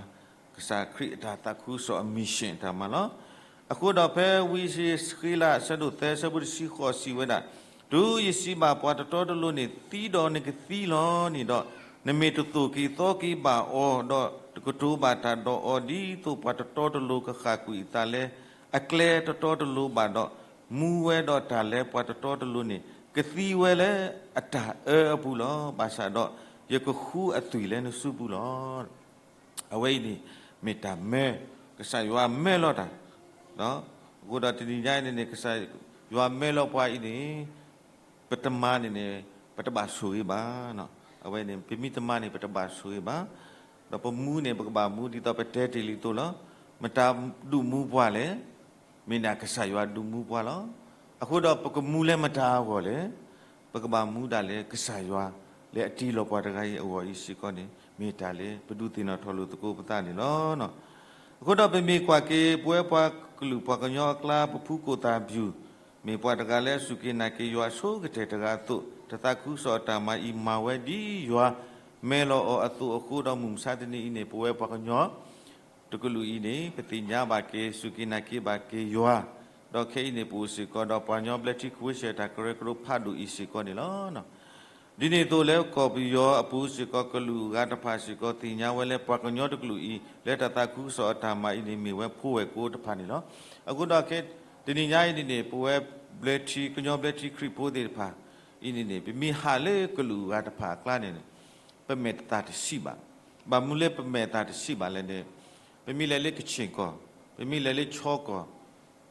ကစၢ်ခရံာ်အတၢ်သးခုကစီၣ်အ mission တၢ်မၤလီၤ. အဃိဒီးဖဲဝံယၡါယၤ အဆၢဒိၣ်သၢ အဆၢဖိတဆံဃိးစံးဝဲဒၣ်, တုၤယစံးဘၣ်ပှၤတတီတလိၤန့ၣ် သံဒီးနကသံလီၤန့ၣ်ဒီး, နမ့ၢ်တသိၣ်က့ၤသီက့ၤဘၣ်အီၤ, ဒီးတကတိၤဘၣ်တၢ်ဒီးအီၤ ဒ်သိးပှၤတတီတလိၤကဃၣ်ကွံာ်အသးလၢ အကျဲတတီတလိၤဘၣ်ဒီး, မူဝဲဒီးတၢ်လၢပှၤတတီတလိၤန့ၣ် ကသံဝဲလၢအတၢ်အၢအပူၤလီၤ. ဘၣ်ဆၣ်ဒီး ယကဃုအသွံၣ်လၢနစုပူၤလီၤ. အဝဲအံၤန့ၣ် မ့ၢ်တၢ်မၢ, ကစၢ်ယွၤမၢလီၤတၢ်, အဃိဒီးတနံၤညါအံၤန့ၣ်န့ၣ် ကစၢ်ယွၤမၢလီၤပှၤအံၤန့ၣ် ပတမၤန့ၣ်န့ၣ် ပတဘၣ်ဆိၣ်ဂ့ၤဘၣ်. အဝဲန့ၣ် ပမ့ၢ်တမၤန့ၣ် ပတဘၣ်ဆိၣ်ဂ့ၤဘၣ်. ဒီးပမူန့ၣ် ပကဘၣ်မူဒ်သိးပတဲတ့ၢ်လံအသိးလီၤ. မတၤဒုးမူပှၤလဲၣ်, မ့ၢ်ဒၣ်ကစၢ်ယွၤဒုးမူပှၤလီၤ. အဃိဒီးပကမူလၢမတၤအဂီၢ်လဲၣ်, ပကဘၣ်မူဒၣ်လဲာ်ကစၢ်ယွၤ လၢအတ့လီၤပှၤတဂၤအံၤအဂီၢ်အံၤစ့ၢ်ကီးန့ၣ် မ့ၢ်တၢ်လၢပဒုးသ့ၣ်နီၣ်ထီၣ်လိာ်သကိးပသးန့ၣ်လီၤ. အဃိဒီးပမ့ၢ်ကွၢ်က့ၤ ပဝဲပှၤကလုာ်ပှၤကညီအကျါ ပဖူကိၣ်သၣ်ဘယူၣ် မ့ၢ်ပှၤတဂၤလၢအစူၢ်က့ၤနာ်က့ၤယွၤအဆိကတၢၢ်တဂၤအသိး တၢ်သးခုကစီၣ်အတၢ်မၤအံၤမၤဝဲဒ်ယွၤ မၢလီၤအီၤအသိးအဃိဒီး မုၢ်မဆါတနံၤအံၤန့ၣ် ပဝဲပှၤကညီ တကလုာ်အံၤန့ၣ် ပသ့ၣ်ညါဘၣ်က့ၤ စူၢ်က့ၤနာ်က့ၤဘၣ်က့ၤယွၤ, ဒီးခဲအံၤန့ၣ် ပအိၣ်စ့ၢ်ကီးဒီးပှၤကညီဘျၢထံခဝ့ၡၢၣ်တၢ်ကရၢကရိဖးဒိၣ်အံၤစ့ၢ်ကီးန့ၣ်လီၤ. ဒ်န့ၣ်အသိးလၢကီၢ်ပယီၤအပူၤစ့ၢ်ကီး ကလုာ်အဂၤတဖၣ်စ့ၢ်ကီး သ့ၣ်ညါဝဲလၢပှၤကညီတကလုာ်အံၤ လၢတၢ်သးခုကစီၣ်အတၢ်မၤအံၤန့ၣ် မ့ၢ်ဝဲဖိဝဲၢ်ကိတဖၣ်န့ၣ်လီၤ. အဃိဒီးခဲ တနံၤညါအံၤန့ၣ်န့ၣ် ပဝဲဘျၢထံ ကညီဘျၢထံခရံာ်ဖိသ့ၣ်တဖၣ်အံၤန့ၣ်န့ၣ် ပမ့ၢ်ဟးလၢကလုာ်အဂၤတဖၣ်အကျါန့ၣ်န့ၣ် ပမဲာ်သးတဆံးဘၣ်. ဘၣ်မနုၤလၢပမဲာ်သးတဆံးဘၣ်လဲၣ်န့ၣ်, ပမ့ၢ်လဲၤလၢကခ့ၣ်ကီၢ်, ပမ့ၢ်လဲၤလၢခၠီကီၢ်,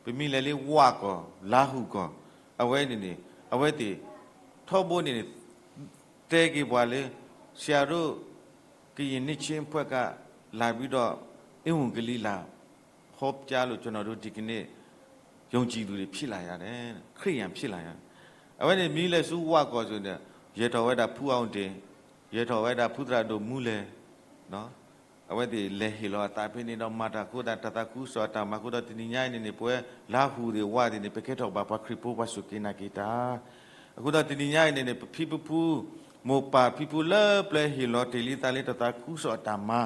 ပမ့ၢ်လဲၤလၢဝၣ်ကီၢ်, လါဟူကီၢ်, အဝဲန့ၣ်န့ၣ် အဝဲသ့ၣ် ထီဘိန့ၣ်န့ၣ် တဲက့ၤပှၤလၢ ဆရာတို့ ကရင်နှစ်ခြင်းအဖွဲ့က လာပြီးတော့ ဧဝံဂေလိလာ ဟောကြားလို့ ကျွန်တော်တို့ ဒီကနေ့ ယုံကြည်သူတွေ ဖြစ်လာရတယ်။ ခရစ်ယာန် ဖြစ်လာရတယ်။ အဝဲန့ၣ် မ့ၢ်လဲၤဆူဝၣ်ကီၢ်စ့ၢ်န့ၣ် ယဲၢ်ထီၣ်ဝဲဒၣ်ဖုအီဒ့ၣ်, ယဲၢ်ထီၣ်ဝဲဒၣ်ဖုသရၣ်ဒိၣ်မူလဲၤ, အဝဲသ့ၣ်လဲၤဟ့ၣ်လီၤအသးဖဲန့ၣ်ဒီး မၤတၢ်အဃိသတး တၢ်သးခုကစီၣ်အတၢ်မၤအဃိဒီး တနံၤညါအံၤန့ၣ်န့ၣ် ပဝဲလါဟူးသ့ၣ်ဝါသ့ၣ်န့ၣ် ပကဲထီၣ်ဘၣ်ပှၤခရံာ်ဖိ ပှၤစူၢ်က့ၤနာ်က့ၤတၢ် အဃိဒီးတနံၤညါအံၤန့ၣ်န့ၣ် ပဖံပဖု မိၢ်ပၢ်ဖံဖုလၢပျၢၤဟ့ၣ်လီၤတ့ၢ်လံသးလၢတၢ်သးခုကစီၣ်အတၢ်မၤ,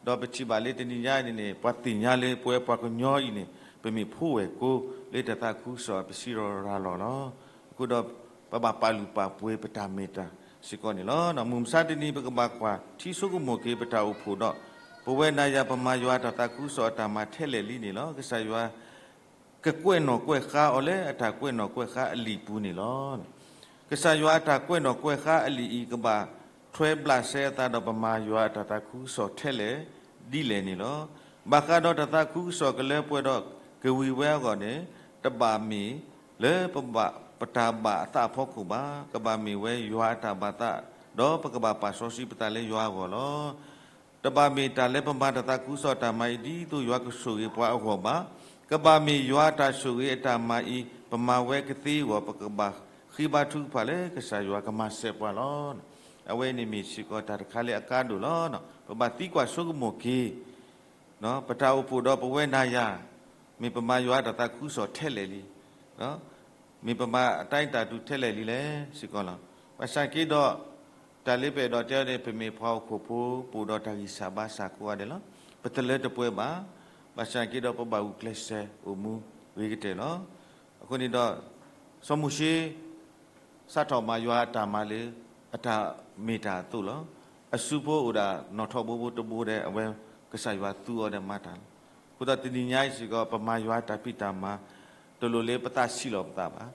ဒီးပထံၣ်ဘၣ်လၢတနံၤညါအံၤန့ၣ်န့ၣ် ပှၤသ့ၣ်ညါလၢပဝဲပှၤကညီအံၤန့ၣ် ပမ့ၢ်ဖိဝဲၢ်ကိ လၢတၢ်သးခုကစီၣ်ပစံးထီၣ်ရၤလီၤလီၤ. အဃိဒီး ပဘၣ်ပာ်လုၢ်ပာ်ပှ့ၤပတၢ်မ့ၢ်တၢ်စ့ၢ်ကီးန့ၣ်လီၤ. မုၢ်မဆါတနံၤ ပကဘၣ်ကွၢ်ထံဆိကမိၣ်က့ၤပတၢ်အိၣ်ဖှိၣ်ဒီး ပဝဲနၤယၤပမၤယွၤအတၢ်သးခုကစီၣ်အတၢ်မၤထဲလဲၣ်လံန့ၣ်လီၤ. ကစၢ်ယွၤ ကကွဲးနီၣ်ကွဲးဃါအီၤလၢအတၢ်ကွဲးနီၣ်ကွဲးဃါအလံာ်ပူၤန့ၣ်လီၤ. ကစၢ်ယွၤအတၢ်ကွဲးနီၣ်ကွဲးဃါအလံာ်အံၤ ကဘၣ်ထွဲဘျးစဲအသးဒီးပမၤယွၤအတၢ်သးခုကစီၣ်ထဲလဲၣ်ဒ်လဲၣ်န့ၣ်လီၤ. ဘၣ်ဃးဒီးတၢ်သးခုကစီၣ်ကလၢပှဲၤဒီးကဝံၤဝဲအဂီၢ်န့ၣ် တဘၣ်မ့ၢ်လၢပဘၣ် ပတၢ်ဘၣ်အသးအဖီခိၣ်ဘၣ်. ကဘၣ်မ့ၢ်ဝဲယွၤအတၢ်ဘၣ်သး ဒီးပကဘၣ်ပာ်စီဆှံပသးလၢယွၤအဂီၢ်လီၤ. တဘၣ်မ့ၢ်တၢ်လၢပမၤတၢ်သးခုကစီၣ်အတၢ်မၤအံၤ ဒ်သိးယွၤကဆိၣ်ဂ့ၤပှၤအဂီၢ်ဘၣ်. ကဘၣ်မ့ၢ်ယွၤအတၢ်ဆိၣ်ဂ့ၤအတၢ်မၤအံၤ ပမၤဝဲကသ့အဂီၢ် ပကဘၣ်ဃ့ဘါထုကဖၣ်လၢကစၢ်ယွၤကမၤစၢၤပှၤလီၤ. အဝဲန့ၣ်မ့ၢ်စ့ၢ်ကီးတၢ်တခါလၢအကါဒိၣ်လီၤ. ပဘၣ်သံကွၢ်ဆိကမိၣ်က့ၤ ပတၢ်အိၣ်ဖှိၣ်ဒီးပဝဲနၤယၤ မ့ၢ်ပမၤယွၤအတၢ်သးခုကစီၣ်ထဲလဲၣ်လံ မ့ၢ်ပမၤအတၢ်အဲၣ်တၢ်ကွံထဲလဲၣ်လံလဲၣ်စ့ၢ်ကီးလီၤ. ဘၣ်ဆၣ်က့ဒီး တၢ်လၢပအဲၣ်ဒိးတဲန့ၣ် ပမ့ၢ်ပှၤဟီၣ်ခိၣ်ဖိ ပအိၣ်ဒီးတၢ်ဂံၢ်စၢ်ဘါစၢ်ကိးဂၤဒဲးလီၤ. ပတလၢတပှဲၤဘၣ်. ဘၣ်ဆၣ်က့ဒီး ပဘၣ်ဂုာ်ကျဲးစၢးအိၣ်မူဂ့ၤကတၢၢ်လီၤ. အဃိန့ၣ်ဒီး စီၤမိၤၡ့ စးထီၣ်မၤယွၤအတၢ်မၤလၢ အတၢ်မ့ၢ်တၢ်အသိးလီၤ. အစုဖိအိၣ်ဒၣ်နီၣ်ထီၣ်ဘိဘိတဘိဒီး အဝဲကစၢ်ယွၤသူအီၤဒီးမၤတၢ်လီၤ. အဃိဒီးတနံၤညါအံၤစ့ၢ်ကီး ပမၤယွၤအတၢ်ဖံးတၢ်မၤ တလိၣ်လၢပသးဆံးလီၤပသးဘၣ်.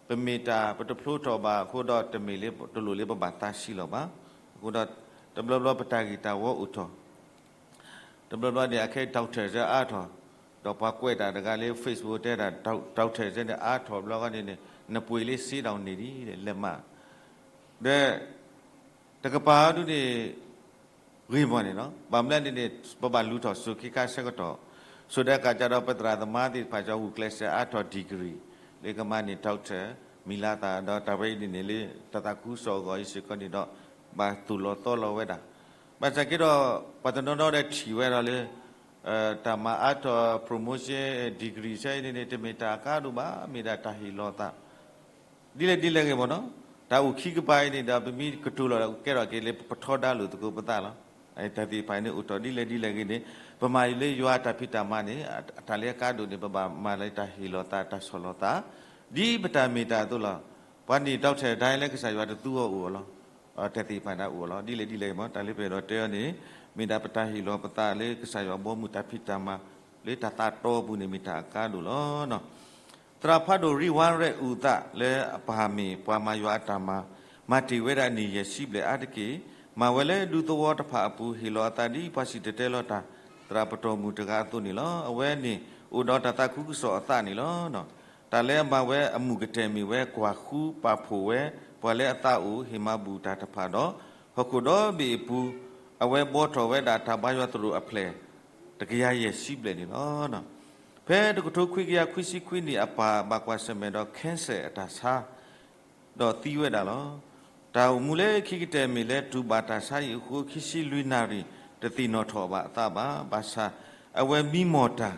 ပမ့ၢ်တၢ်ပတဖျိထီၣ်ဘၣ်အဃိဒီး တမ့ၢ်လၢတလိၣ်လၢပဘၣ်သးဆံးလီၤဘၣ်. အဃိဒီး တဘျီဘျီပတၢ်ဂ့ၢ်တၢ်ဝီအိၣ်ထီၣ် တဘျီဘျီန့ၣ် အခဲ doctor စ့ၢ်အါထီၣ်, ဒီးပှၤကွဲးတၢ်တဂၤလၢ Facebook တဲဒၣ် doctor စ့ၢ်န့ၣ် အါထီၣ်ဘျီဂီၢ်န့ၣ်န့ၣ် နပှ့ၤလၢစ့ဒီးန့ၣ်ဒ်လဲၣ်မး, ဒီး တကပၤအဒုန့ၣ် ဂ့ၢ်မီၢ်န့ၣ်လီၤ. ဘၣ်မနုၤန့ၣ်န့ၣ် ပဘၣ်လူၤထီၣ်စိၤခ့ခါဆၢကတီၢ်, စိၤဒဲးကးကဒီး ပသရၣ်သမါသ့ၣ်တဖၣ် ကဂုာ်ကျဲးစၢးအါထီၣ် degree လၢကမၤန့ၢ် doctor မံၤလါသး ဒီးတၢ်ဝဲအံၤန့ၣ်န့ၣ် လၢတၢ်သးခုကစီၣ်အဂီၢ်အံၤစ့ၢ်ကီးန့ၣ်ဒီး ဘၣ်သိၣ်လီၤသီလီၤဝဲဒၣ်. ဘၣ်ဆၣ်က့ဒီး ပှၤတနီၤနီၤဒီးထံၣ်ဝဲဒီးလၢ တၢ်မၤအါထီၣ် promotion degree ဆၢအံၤန့ၣ်န့ၣ် တမ့ၢ်တၢ်အကါဒိၣ်ဘၣ်, မ့ၢ်ဒၣ်တၢ်ဟ့ၣ်လီၤသး ဒ်လဲၣ်ဒ်လဲၣ်ဂ့ၤမီၢ်နီၤ, တၢ်အိၣ်ခံကပၤအံၤန့ၣ်ဒီး ပမ့ၢ်ကတိၤလီၤဒီး ကဲထီၣ်က့ၤလၢပထီဒါလိာ်သကိးပသးလီၤ. တၢ်သ့ၣ်တဖၣ်န့ၣ်အိၣ်ထီၣ်ဒ်လဲၣ်ဒ်လဲၣ်ဂ့ၤန့ၣ် ပမၤလၢယွၤအတၢ်ဖံးတၢ်မၤန့ၣ် တၢ်လၢအကါဒိၣ်န့ၣ် ပဘၣ်မၤလၢတၢ်ဟ့ၣ်လီၤသး တၢ်ဆီၣ်လီၤသး ဒ်ပတၢ်မ့ၢ်တၢ်အသိးလီၤ. ပှၤန့ၢ် doctor ဒၣ်လၢကစၢ်ယွၤတသူအီၤအိၣ်အီၤလီၤ. တၢ်သ့ၣ်တဖၣ်န့ၣ်အိၣ်အီၤလီၤ. ဒ်လဲၣ်ဒ်လဲၣ်ဂ့ၤမီၢ် တၢ်လၢပအဲၣ်ဒိးတဲအီၤန့ၣ် မ့ၢ်ဒၣ်ပတၢ်ဟ့ၣ်လီၤပသးလၢကစၢ်ယွၤဘီမုၢ်တၢ်ဖံးတၢ်မၤ လၢတၢ်သးတီအပူၤန့ၣ် မ့ၢ်တၢ်အကါဒိၣ်လီၤ. သရၣ်ဖးဒိၣ် Ray Warren အုၣ်သးလၢအပၢ်မ့ၢ်ပှၤမၤယွၤအတၢ်မၤ, မၤတ့ၢ်ဝဲဒၣ်နံၣ်ယဲၢ်ဆံဘျဲၣ်အါတက့ၢ်, မၤဝဲလၢဒူသဝီတဖၣ်အပူၤ ဟ့ၣ်လီၤအသးဒ်ပှၤစံၣ်တဲၤတဲလီၤတၢ် သရၣ်ပတီၢ်မုၢ်တဂၤအသိးန့ၣ်လီၤ. အဝဲန့ၣ်အိၣ်ဒီးတၢ်သးခုကစီၣ်အသးန့ၣ်လီၤ. တၢ်လၢအမၤဝဲအမုၢ်ကတၢၢ်မ့ၢ်ဝဲ ကွၢ်ဃုပာ်ဖှိၣ်ဝဲ ပှၤလၢအသးအိၣ်ဟ့ၣ်မၤဘူၣ်တၢ်တဖၣ်ဒီး ဟီၣ်ခိၣ်ဒီဘ့ၣ်အပူၤ အဝဲဘှီထီၣ်ဝဲဒၣ်တၢ်ဘါယွၤသရိာ်အဖျၢၣ် တကယၤယဲၢ်ဆံဘျဲၣ်န့ၣ်လီၤ. ဖဲတကထိခွံကယၤခွံဆံခွံနံၣ် အပၢ်ဘၣ်ကွၢ်ဆၢၣ်မဲာ်ဒီး cancer အတၢ်ဆါ ဒီးသံဝဲဒၣ်လီၤ. တၢ်အိၣ်မူလၢခံကတၢၢ်မ့ၢ်လၢ တူၢ်ဘၣ်တၢ်ဆါအံၤအဃိ ခံဆံလွံၢ်နၣ်ရံၣ် တသ့ၣ်နီၣ်ထီၣ်ဘၣ်အသးဘၣ်. ဘၣ်ဆၣ် အဝဲမံမီၢ်တၢ်,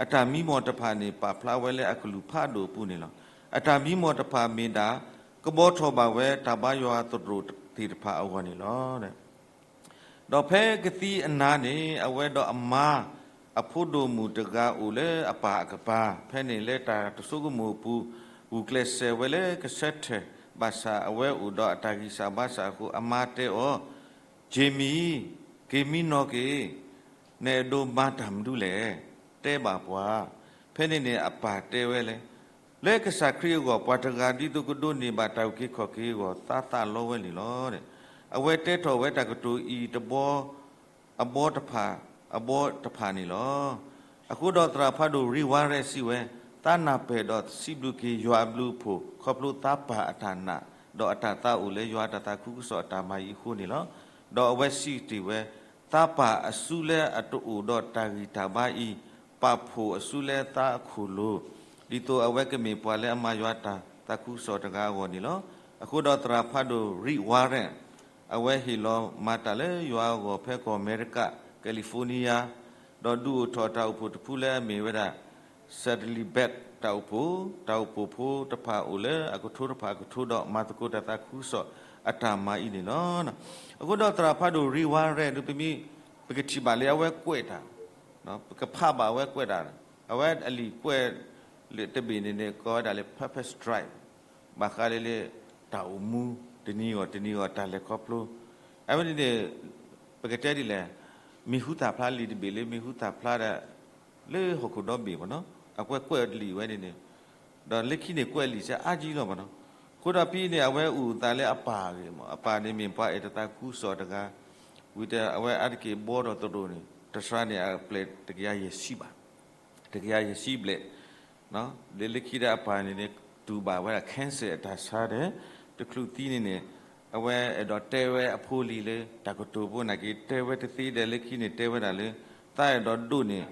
အတၢ်မံမီၢ်တဖၣ်န့ၣ် ပာ်ဖျါဝဲလၢအကလုၢ်ဖးဒိၣ်အပူၤန့ၣ်လီၤ. အတၢ်မံမီၢ်တဖၣ်မ့ၢ်ဒၣ် ကဘှီထီၣ်ဘၣ်ဝဲတၢ်ဘါယွၤသရိာ်သ့ၣ်တဖၣ်အဂီၢ်န့ၣ်လီၤ. ဒီးဖဲကသံအနၤန့ၣ် အဝဲဒီးအမါ အဖိဒိၣ်မုၣ်တဂၤအိၣ်လၢအပၢ်အကပၤ, ဖဲန့ၣ်လၢတၢ်တဆိကမိၣ်အပူၤ ဂုာ်ကျဲးစၢးဝဲလၢကဆၢထၢၣ်, ဘၣ်ဆၣ်အဝဲအိၣ်ဒီးအတၢ်ဂံၢ်စၢ်ဘါစၢ်အဃိ အမါတဲအီၤ, က့ၤမံ, က့ၤမံနီၢ်က့ၤ, နအဲၣ်ဒိးမၤတၢ်မနုၤလဲၣ်, တဲဘၣ်ပှၤ. ဖဲန့ၣ်န့ၣ် အပၢ်တဲဝဲလဲၣ် လၢကစၢ်ခရံာ်အဂီၢ် ပှၤတဂၤဒ်သိးကဒိးန့ၢ်ဘၣ်တၢ်အုၣ်က့ၤခီၣ်က့ၤအဂီၢ် သးသးလီဝဲန့ၣ်လီၤ. အဝဲတဲထီၣ်ဝဲတၢ်ကတိၤအံၤတဘီ အဘီတဖၣ်, အဘီတဖၣ်န့ၣ်လီၤ. အဃိဒီးသရၣ်ဖးဒိၣ် Ray Warren စံးဝဲ, သးနၢ်ပၢၢ်ဒီးစံးဘျုးက့ၤယွၤအဘျုးအဖှိၣ် ခီဖျိသးပၢ်အတၢ်နာ် ဒီးအတၢ်သးအိၣ်လၢယွၤအတၢ်သးခုကစီၣ်အတၢ်မၤအံၤအဃိန့ၣ်လီၤ. ဒီးအဝဲစံးတ့ၢ်ဝဲ, သးပၢ်အစုလၢအတအိၣ်ဒီးတၢ်ဂံၢ်တၢ်ဘါအံၤ ပာ်ဖှိၣ်အစုလၢသးအခိၣ်လိၤ, ဒ်သိးအဝဲကမ့ၢ်ပှၤလၢအမၤယွၤတၢ်သးခုကစီၣ်တဂၤအဂီၢ်န့ၣ်လီၤ. အဃိဒီးသရၣ်ဖးဒိၣ် Rick Warren အဝဲဟ့ၣ်လီၤမၤတၢ်လၢယွၤအဂီၢ်ဖဲကီၢ်အမဲရကၤ California ဒီးဒုးအိၣ်ထီၣ်တၢ်အိၣ်ဖှိၣ်တဖုလၢအမ့ၢ်ဝဲဒၣ် Saddleback တၢ်အိၣ်ဖှိၣ်, တၢ်အိၣ်ဖှိၣ်ဖိတဖၣ်အိၣ်လၢအကထိတဖၣ်အကထိဒီးမၤသကိးတၢ်သးခုကစီၣ်အတၢ်မၤအံၤန့ၣ်လီၤ. အဃိဒီးသရၣ်ဖးဒိၣ် Rick Warren ဒုး ပမ့ၢ် ပကထံၣ်ဘၣ်လၢအဝဲကွဲးတၢ်, ပကဖးဘၣ်အဝဲကွဲးတၢ်, အဝဲအလံာ်ကွဲးတဘ့ၣ်န့ၣ်န့ၣ် ကိးဝဲဒၣ်လၢ Purpose Driven ဘၣ်ဃးလၢလၢ တၢ်အိၣ်မူ တနံၤဂီၢ်တနံၤဂီၢ်တၢ်လဲၤခီဖျိ, အဝဲန့ၣ်န့ၣ် ပကတဲဒ်လဲၣ်, မံၤဟူသၣ်ဖျါလံာ်တဘ့ၣ်လၢမံၤဟူသၣ်ဖျါဒီး လၢဟီၣ်ခိၣ်ဒီဘ့ၣ်မ့ၢ်နီၤ, အကွဲးကွဲးလံာ်ဝဲန့ၣ်န့ၣ်, ဒီးလၢခံန့ၣ်ကွဲးလံာ်စ့ၢ်အါကံလီၤမ့ၢ်နီၤ. အဃိဒီးဖဲန့ၣ် အဝဲအိၣ်သးလၢအပၢ်အဂ့ၢ်မ့ၢ်, အပၢ်န့ၣ်မ့ၢ်ပှၤအဲၣ်တၢ်သးခုကစီၣ်တဂၤ, ဝံၤဒီးအဝဲအါတက့ၢ်ဘှီထီၣ်သရိာ်န့ၣ် တစှၤန့ၣ် အပျဲၢ်တကယၤယဲၢ်ဆံဘၣ်, တကယၤယဲၢ်ဆံဘျဲၣ်, လၢလၢခံဒီးအပၢ်န့ၣ်န့ၣ် တူၢ်ဘၣ်ဝဲဒၣ် cancer အတၢ်ဆါဒီး တချုးသံန့ၣ်န့ၣ် အဝဲအဲၣ်ဒိးတဲဝဲအဖိလံၤလၢ တၢ်ကတိၤဖိနာ်က့ တဲဝဲတသ့ဒီး လၢခံန့ၣ်တဲဝဲဒၣ်လၢ သးအဲၣ်ဒိးဒိးန့ၢ်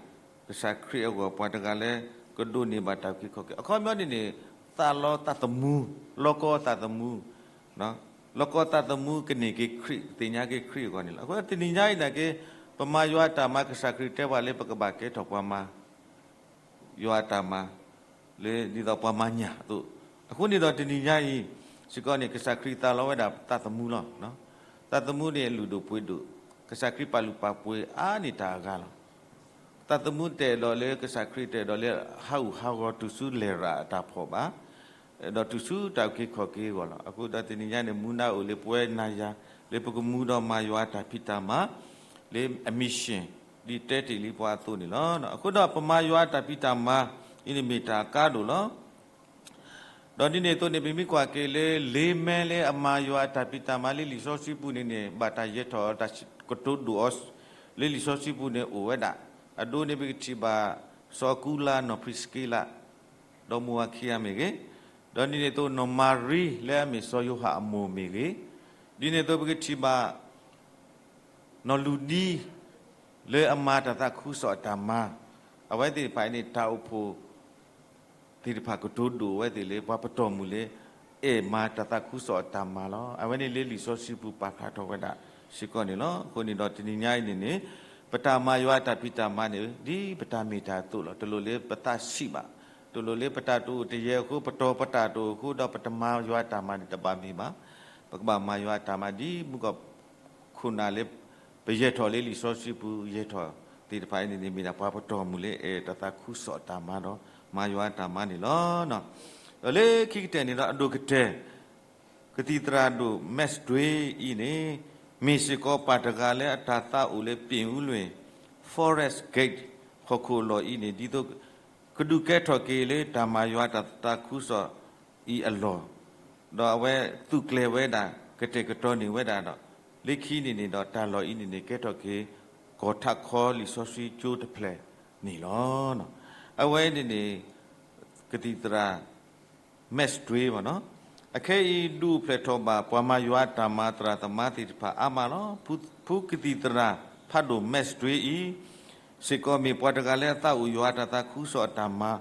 ကစၢ်ခရံာ်အဂီၢ် ပှၤတဂၤလၢ ကဒိးန့ၢ်ဘၣ်တၢ်အုၣ်က့ၤခီၣ်က့ၤ, အခီပညီန့ၣ်န့ၣ် သးလီသးသမူ, လီၢ်ကီသးသမူ, လီၢ်ကီသးသမူကန့ၢ်က့ၤခရံာ် ကသ့ၣ်ညါက့ၤခရံာ်အဂီၢ်န့ၣ်လီၤ. အဃိတနံၤညါအံၤနာ်က့ ပမၤယွၤအတၢ်မၤ ကစၢ်ခရံာ်တဲပှၤလၢ ပကဘၣ်ကဲထီၣ်ပှၤမၤ ယွၤအတၢ်မၤ လၢဒ်သိးပှၤမၤညၣ်အသိး, အဃိန့ၣ်ဒီးတနံၤညါအံၤ စ့ၢ်ကီးန့ၣ် ကစၢ်ခရံာ်သးလီဝဲဒၣ်သးသမူလီၤ. သးသမူန့ၣ်အလုၢ်ဒိၣ်ပှ့ၤဒိၣ်, ကစၢ်ခရံာ်ပာ်လုၢ်ပာ်ပှ့ၤအါန့ၢ်တၢ်အဂၤလီၤ. သးသမူတအဲၣ်ဒိးလၢ ကစၢ်ခရံာ်တအဲၣ်ဒိးလၢ ဟးဂူာ်ဟးဂီၤတုၤဆူလဲၤရၤအတၢ်ဖှီၣ်ဘၣ်, ဒီးတုၤဆူတၢ်အုၣ်က့ၤခီၣ်က့ၤအဂီၢ်လီၤ. အဃိဒီးတနံၤညါန့ၣ် မူဒါအိၣ်လၢပဝဲနၤယၤ လၢပကမူဒီးမၤယွၤအတၢ်ဖံးတၢ်မၤ လၢအ mission ဒ်တဲတ့ၢ်လံပှၤအသိးန့ၣ်လီၤ. အဃိဒီးပမၤယွၤအတၢ်ဖံးတၢ်မၤအံၤန့ၣ်မ့ၢ်တၢ်အကါဒိၣ်လီၤ. ဒီးဒ်န့ၣ်အသိးန့ၣ် ပမ့ၢ်ကွၢ်က့ၤလၢ လ့မဲလၢအမၤယွၤအတၢ်ဖံးတၢ်မၤလၢလံာ်စီဆှံပူၤန့ၣ်န့ၣ် ဘၣ်တၢ်ယဲၤထီၣ်တၢ်ကတိၤဒိၣ်အီၤ လၢလံာ်စီဆှံပူၤန့ၣ်အိၣ်ဝဲဒၣ်, အဒိန့ၣ်ပကထံၣ်ဘၣ် စီၤအကူလါ နီၢ်ပြံးစက့လး ဒီးမိၢ်ဝၤခံဂၤမ့ၢ်ဂ့ၤ, ဒီးဒ်န့ၣ်အသိးနီၢ်မၤရံလၢအမ့ၢ်စီၤယိၤဟၣ်အမိၢ်မ့ၢ်ဂ့ၤ, ဒ်န့ၣ်အသိးပကထံၣ်ဘၣ် နီၢ်လူၤဒံ လၢအမၤတၢ်သးခုကစီၣ်အတၢ်မၤ, အဝဲသ့ၣ်တဖၣ်အံၤန့ၣ် တၢ်အိၣ်ဖှိၣ်သ့ၣ်တဖၣ်ကတိၤဒိၣ်ဝဲသ့ၣ်လၢ ပှၤပတီၢ်မုၢ်လၢ အဲၣ်မၤတၢ်သးခုကစီၣ်အတၢ်မၤလီၤ. အဝဲန့ၣ်လၢလံာ်စီဆှံပူၤပာ်ဖျါထီၣ်ဝဲဒၣ်စ့ၢ်ကီးန့ၣ်လီၤ. အဃိန့ၣ်ဒီးတနံၤညါအံၤန့ၣ်န့ၣ် ပတၢ်မၤယွၤအတၢ်ဖံးတၢ်မၤန့ၣ် ဒ်ပတၢ်မ့ၢ်တၢ်တီလီၤ. တလိၣ်လၢပသးဆံးဘၣ်, တလိၣ်လၢပတၢ်တအိၣ်တယၢၤအဃိ ပတီၢ်ပတၢ်တအိၣ်အဃိဒီး ပတမၤယွၤအတၢ်မၤန့ၣ် တဘၣ်မ့ၢ်ဘၣ်. ပကဘၣ်မၤယွၤအတၢ်မၤဒ်မုၢ်ကီၢ်ခိၣ်နၢ်လၢ ပယဲၢ်ထီၣ်လၢလံာ်စီဆှံပူၤ ယဲၢ်ထီၣ်သ့ၣ်တဖၣ်အံၤန့ၣ်န့ၣ် မ့ၢ်ဒၣ်ပှၤပတီၢ်မုၢ်လၢအဲၣ်တၢ်သးခုကစီၣ်အတၢ်မၤဒီး မၤယွၤအတၢ်မၤန့ၣ်လီၤ. ဒီးလၢခံကတၢၢ်န့ၣ်ဒီး အဒိၣ်ကတၢၢ် ကသံၣ်သရၣ်ဒိၣ် Max Dway အံၤန့ၣ် မ့ၢ်စ့ၢ်ကီးပၢ်တဂၤလၢအတၢ်သးအိၣ်လၢ ပ့ၣ်အူလွံၢ် Forest Gate ဟီၣ်ခိၣ်အလီၢ်အံၤန့ၣ် ဒ်သိး ကဒုးကဲထီၣ်က့ၤလၢတၢ်မၤယွၤတၢ်သးခုကစီၣ်အံၤအလီၢ်, ဒီးအဝဲသူးကျဲၤဝဲဒၣ် ကတဲာ်ကတီၤန့ၢ်ဝဲဒၣ်ဒီး လၢခံန့ၣ်န့ၣ်ဒီး တၢ်လီၢ်အံၤန့ၣ်န့ၣ် ကဲထီၣ်က့ၤ ကီၢ်ထးခီလံာ်စီဆှံကၠိတဖျၢၣ်န့ၣ်လီၤ. အဝဲန့ၣ်န့ၣ် ကသံၣ်သရၣ် Max Dway မ့ၢ်နီၤ, အခဲအံၤဒုးအိၣ်ဖျဲၣ်ထီၣ်ဘၣ် ပှၤမၤယွၤအတၢ်မၤသရၣ်သမါသ့ၣ်တဖၣ်အါမးလီၤ. ဖု, ဖုကသံၣ်သရၣ်ဖးဒိၣ် Max Dway အံၤ စ့ၢ်ကီးမ့ၢ်ပှၤတဂၤလၢအသးအိၣ်ယွၤအတၢ်သးခုကစီၣ်အတၢ်မၤ,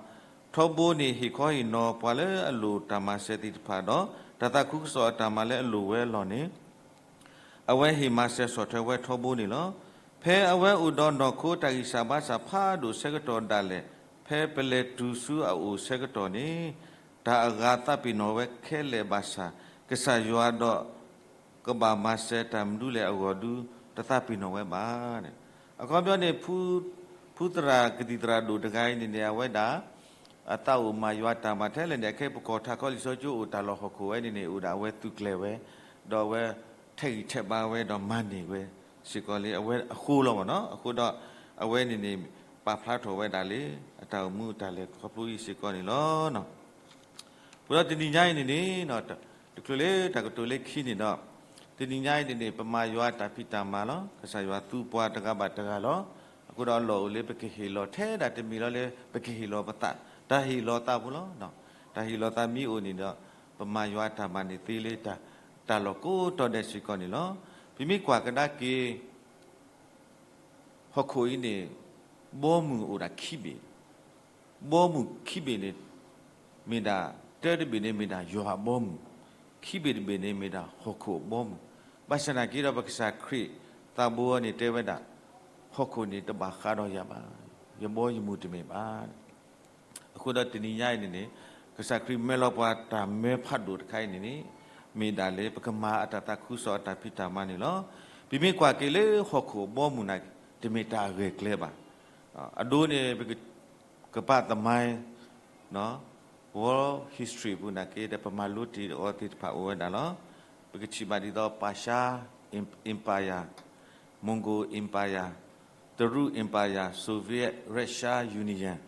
ထီဘိန့ၣ် ဟ့ၣ်ခီဟ့ၣ်နီၤပှၤလၢအလိၣ်တၢ်မၤစၢၤသ့ၣ်တဖၣ်ဒီး တၢ်သးခုကစီၣ်အတၢ်မၤလၢအလိၣ်ဝဲအလီၢ်န့ၣ် အဝဲဟ့ၣ်မၤစၢၤဆီၣ်ထွဲဝဲထီဘိန့ၣ်လီၤ. ဖဲအဝဲအိၣ်ဒီးနီၢ်ခိတၢ်ဂံၢ်စၢ်ဘါစၢ်ဖးဒိၣ်ဆၢကတီၢ်ဒၣ်လဲာ်, ဖဲပလဲၤတုၤဆူအအိၣ်ဆၢကတီၢ်န့ၣ်, တၢ်အဂၤသးပ့ၤနီၣ်ဝဲခဲလၢာ်ဘၣ်ဆၣ်, ကစၢ်ယွၤဒီး ကဘၣ်မၤစၢၤတၢ်မနုၤလဲၣ်အဂီၢ်ဒု တသးပ့ၤနီၣ်ဝဲဘၣ်. အခီပညီန့ၣ် ဖုသရၣ်ကသံၣ်သရၣ်ဒိၣ်တဂၤအံၤန့ၣ်န့ၣ် အဝဲဒၣ် အသးအိၣ်မၤယွၤတၢ်မၤထဲလဲၣ်န့ၣ် အခဲပကီၢ်ထးခီလံာ်စီဆှံကၠိအိၣ်တၢ်လီၢ်ဟီၣ်ခိၣ်ဝဲန့ၣ်န့ၣ် အိၣ်ဒၣ်အဝဲသူးကျဲၤဝဲ, ဒီးအဝဲထဲးဂံၢ်ထဲးဘါဝဲဒီးမၤန့ၢ်ဝဲစ့ၢ်ကီးလၢအဝဲအဃိလီၤမ့ၢ်နီၤ. အဃိဒီး အဝဲန့ၣ်န့ၣ် ပာ်ဖျါထီၣ်ဝဲဒၣ်လၢ အတၢ်အိၣ်မူအတၢ်လဲၤခီဖျိအံၤစ့ၢ်ကီးန့ၣ်လီၤ. အဃိဒီးတနံၤညါအံၤန့ၣ်န့ၣ် တချုးလၢတၢ်ကတိၤလၢခံန့ၣ်ဒီး တနံၤညါအံၤန့ၣ်န့ၣ် ပမၤယွၤတၢ်ဖံးတၢ်မၤလီၤ. ကစၢ်ယွၤသူပှၤတဂၤဘၣ်တဂၤလီၤ. အဃိဒီးအလီၢ်အိၣ်လၢပကဟ့ၣ်လီၤထဲဒၣ်တမ့ၢ်လီၤလၢ ပကဟ့ၣ်လီၤပသး, တၢ်ဟ့ၣ်လီၤသးဖိလီၤ. တၢ်ဟ့ၣ်လီၤသးမ့ၢ်အိၣ်န့ၣ်ဒီး ပမၤယွၤတၢ်မၤန့ၣ်သ့လၢ တၢ်လီၢ်ကိးတီၤဒဲးစ့ၢ်ကီးန့ၣ်လီၤ. ပမ့ၢ်ကွၢ်ကဒါက့ၤ ဟီၣ်ခိၣ်အံၤန့ၣ် ဘီမုၢ်အိၣ်ဒၣ်ခံဘ့ၣ်, ဘီမုၢ်ခံဘ့ၣ်န့ၣ် မ့ၢ်ဒၣ် တၢတဘ့ၣ်န့ၣ်မ့ၢ်ဒၣ်ယွၤအဘီမုၢ်, ခံဘ့ၣ်တဘ့ၣ်န့ၣ်မ့ၢ်ဒၣ်ဟီၣ်ခိၣ်အဘီမုၢ်, ဘၣ်ဆၣ်သနာ်က့ဒီးပကစၢ်ခရံာ်သးဘိန့ၣ်တဲဝဲဒၣ်, ဟီၣ်ခိၣ်န့ၣ်တဘၣ်ဃးဒီးယၤဘၣ်, ယဘီယမုၢ်တမ့ၢ်ဘၣ်. အဃိဒီးတနံၤညါအံၤန့ၣ်န့ၣ် ကစၢ်ခရံာ်မၢလီၤပှၤတၢ်မၢဖးဒိၣ်တခါအံၤန့ၣ်န့ၣ် မ့ၢ်ဒၣ်လၢပကမၤအတၢ်သးခုကစီၣ်အတၢ်ဖံးတၢ်မၤန့ၣ်လီၤ. ပမ့ၢ်ကွၢ်က့ၤလၢဟီၣ်ခိၣ်အဘီမုၢ်န့ၣ် တမ့ၢ်တၢ်အဂဲၤကျဲဘၣ်. အဒိန့ၣ် ပက ကပာ်သမိုင်း World History ပူၤနာ်က့ဒီး ပမၤလိတ့ၢ်အီၤသ့ၣ်တဖၣ်အိၣ်ဝဲဒၣ်လီၤ. ပကထံၣ်ဘၣ်ဒ်သိး Persia Empire, Mongol Empire, တရူး Empire, Soviet, Russia Union,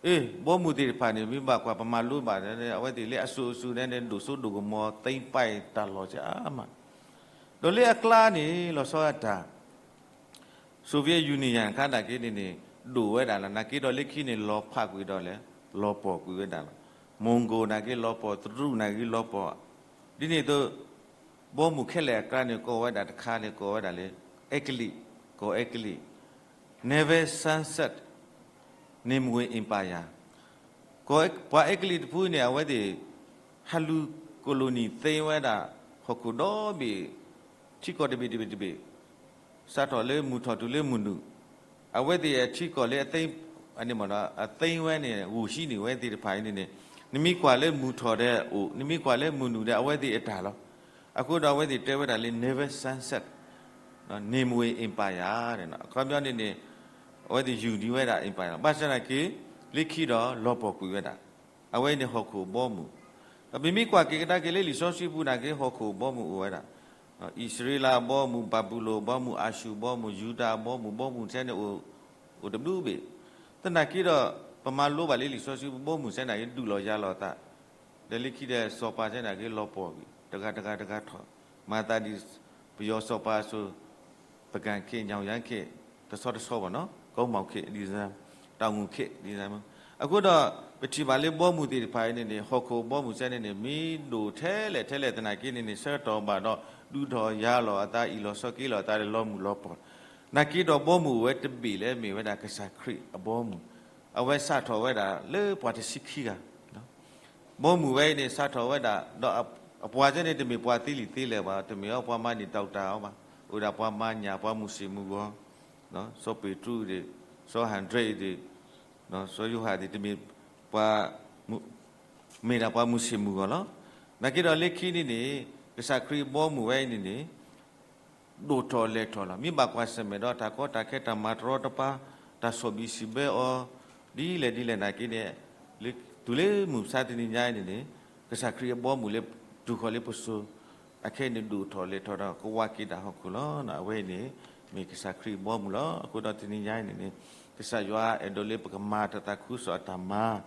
အ့ ဘီမုၢ်သ့ၣ်တဖၣ်န့ၣ် မ့ၢ်ဘၣ်ကွၢ်ပမၤလိဘၣ်န့ၣ် အဝဲသ့ၣ်လၢအစိၤအစိၤန့ၣ် ဒိၣ်စိဒိၣ်ကမီၤ သိမ်းပိုက်တၢ်လီၢ်ကမး ဒီးလၢအကျါန့ၣ် လီၤဆီအတၢ် Soviet Union ခါနာ်က့န့ၣ်န့ၣ် ဒိၣ်ဝဲဒၣ်လီၤ. နာ်က့ဒီးလၢခံန့ၣ် လီၤဖးကွံာ်ဒီးလဲၣ်, လီၤပှီၢ်ကွံာ်ဝဲဒၣ်လီၤ. Mongol နာ်က့လီၤပှီၢ်, တရူးနာ်က့လီၤပှီၢ်, ဒ်န့ၣ်အသိး ဘီမုၢ်ခဲလၢာ်အကျါန့ၣ် ကိးဝဲဒၣ်တခါန့ၣ် ကိးဝဲဒၣ်လၢ အဲကလံး, ကိးအဲကလံး, Never Sunset, Nimwe Empire, ပှၤအဲကလံးတဖုန့ၣ် အဝဲသ့ၣ် ဟးလူၤ colony သိမ်းဝဲဒၣ် ဟီၣ်ခိၣ်ဒီဘ့ၣ် ထံကီၢ်တဘ့ၣ်တဘ့ၣ်တဘ့ၣ်, စးထီၣ်လၢမုၢ်ထီၣ်တုၤလၢမုၢ်နုာ်, အဝဲသ့ၣ်အထံကီၢ်လၢအ အသိမ်းဝဲန့ၣ် ဂုာ်ဟံးန့ၢ်ဝဲသ့ၣ်တဖၣ်အံၤန့ၣ်န့ၣ် နမ့ၢ်ကွၢ်လၢမုၢ်ထီၣ်ဒီးအိၣ်, နမ့ၢ်ကွၢ်လၢမုၢ်နုာ်ဒီး အဝဲသ့ၣ်အတၢ်လီၤ. အဃိဒီးအဝဲသ့ၣ်တဲဝဲဒၣ်လၢ Never Sunset, Nimwe Empire, အခီပညီန့ၣ်န့ၣ် အဝဲသ့ၣ်ယူၢ်ဒံးဝဲဒၣ် empire လီၤ. ဘၣ်ဆၣ်သနာ်က့ လၢခံဒီးလီၤပှီၢ်ကွံာ်ဝဲဒၣ်, အဝဲအံၤန့ၣ်ဟီၣ်ခိၣ်အဘီမုၢ်, ဒီးပမ့ၢ်ကွၢ်က့ၤကဒါက့ၤလၢလံာ်စီဆှံပူၤနာ်က့ ဟီၣ်ခိၣ်အဘီမုၢ်အိၣ်ဝဲဒၣ်, အံၣ်စရ့လးအဘီမုၢ်, ဘၤဘူလိၣ်အဘီမုၢ်, အၤၡူၢ်အဘီမုၢ်, ယူဒၤအဘီမုၢ်, ဘီမုၢ်ထဲန့ၣ် အိၣ်တဘျုးဘ့ၣ်, သနာ်က့ဒီး ပမၤလိဘၣ်လၢလံာ်စီဆှံပူၤ ဘီမုၢ်ထဲန့ၣ်က့ ဒုးလီၤယၤလီၤအသး, ဒီးလၢခံဒီးစီၤပၤထဲန့ၣ်က့ လီၤပှီၢ်ကွံာ် တဂၤတဂၤတဂၤထီၣ်, မၤသးဒ် ပယီၤစီၤပၤအသိး ပကၣ်ခ့ၣ်, ညၣ်ယါခ့ၣ်, တဆီတဆီဘၣ်နီၤ, ကိးမီၣ်ခ့ၣ် ဒ်န့ၣ်, တၢ်ငူၣ်ခ့ၣ် ဒ်န့ၣ်. အဃိဒီး ပထံၣ်ဘၣ်လၢဘီမုၢ်သ့ၣ်တဖၣ်အံၤန့ၣ်န့ၣ် ဟီၣ်ခိၣ်အဘီမုၢ်စဲန့ၣ်န့ၣ် မ့ၢ်ဒိၣ်ထဲလဲၣ်ထဲလဲၣ်သနာ်က့န့ၣ်န့ၣ် ဆၢကတီၢ်ဘၣ်ဒီး ဒုးထီၣ်ယၤလီၤအသး အ့ၣ်လီၤဆီက့ၤလီၤအသးဒီးလီၤမုၢ်လီၤပှီၢ်, နာ်က့ဒီးဘီမုၢ်အိၣ်ဝဲတဘ့ၣ်လၢမ့ၢ်ဝဲဒၣ်ကစၢ်ခရံာ်အဘီမုၢ်, အဝဲစးထီၣ်ဝဲဒၣ်လၢပှၤတဆံခံဂၤ ဘီမုၢ်ဝဲအံၤန့ၣ် စးထီၣ်ဝဲဒၣ် ဒီးအပှၤစဲန့ၣ် တမ့ၢ်ပှၤသ့လံာ်သ့လဲၢ်ဘၣ်, တမ့ၢ်အီၤပှၤမၤန့ၢ် doctor အီၤဘၣ်, အိၣ်ဒၣ်ပှၤမၤညၣ် ပှၤမုၢ်ဆ့ၣ်မုၢ်ဂီၤ, စီၤပ့းတရူးဒံး, စီၤအၤဒြ့ဒံး, စီၤယိၤဟၣ်ဒံး တမ့ၢ်ပှၤ မ့ၢ်ဒၣ်ပှၤမုၢ်ဆ့ၣ်မုၢ်ဂီၤလီၤ. နာ်က့ဒီးလၢခံန့ၣ်န့ၣ် ကစၢ်ခရံာ်အဘီမုၢ်ဝဲအံၤန့ၣ်န့ၣ် ဒိၣ်ထီၣ်လဲၢ်ထီၣ်လီၤ. မ့ၢ်ဘၣ်ကွၢ်ဆၢၣ်မဲာ်ဒီးတၢ်ကီတၢ်ခဲ တၢ်မၤတရီတပါ, တၢ်ဆီၣ်ဘံၣ်စံးဘၢအီၤ ဒ်လဲၣ်ဒ်လဲၣ်နာ်က့န့ၣ်, တုၤလၢမုၢ်မဆါတနံၤညါအံၤန့ၣ်န့ၣ် ကစၢ်ခရံာ်အဘီမုၢ်လၢတုၤဃီၤလၢပစိၤ အခဲအံၤန့ၣ်ဒိၣ်ထီၣ်လဲၢ်ထီၣ်ဒီးကဝးက့ၤတၢ်ဟီၣ်ခိၣ်လီၤ. အဝဲအံၤန့ၣ် မ့ၢ်ကစၢ်ခရံာ်အဘီမုၢ်လီၤ. အဃိဒီးတနံၤညါအံၤန့ၣ်န့ၣ် ကစၢ်ယွၤအဲၣ်ဒိးလၢပကမၤတၢ်သးခုကစီၣ်အတၢ်မၤ,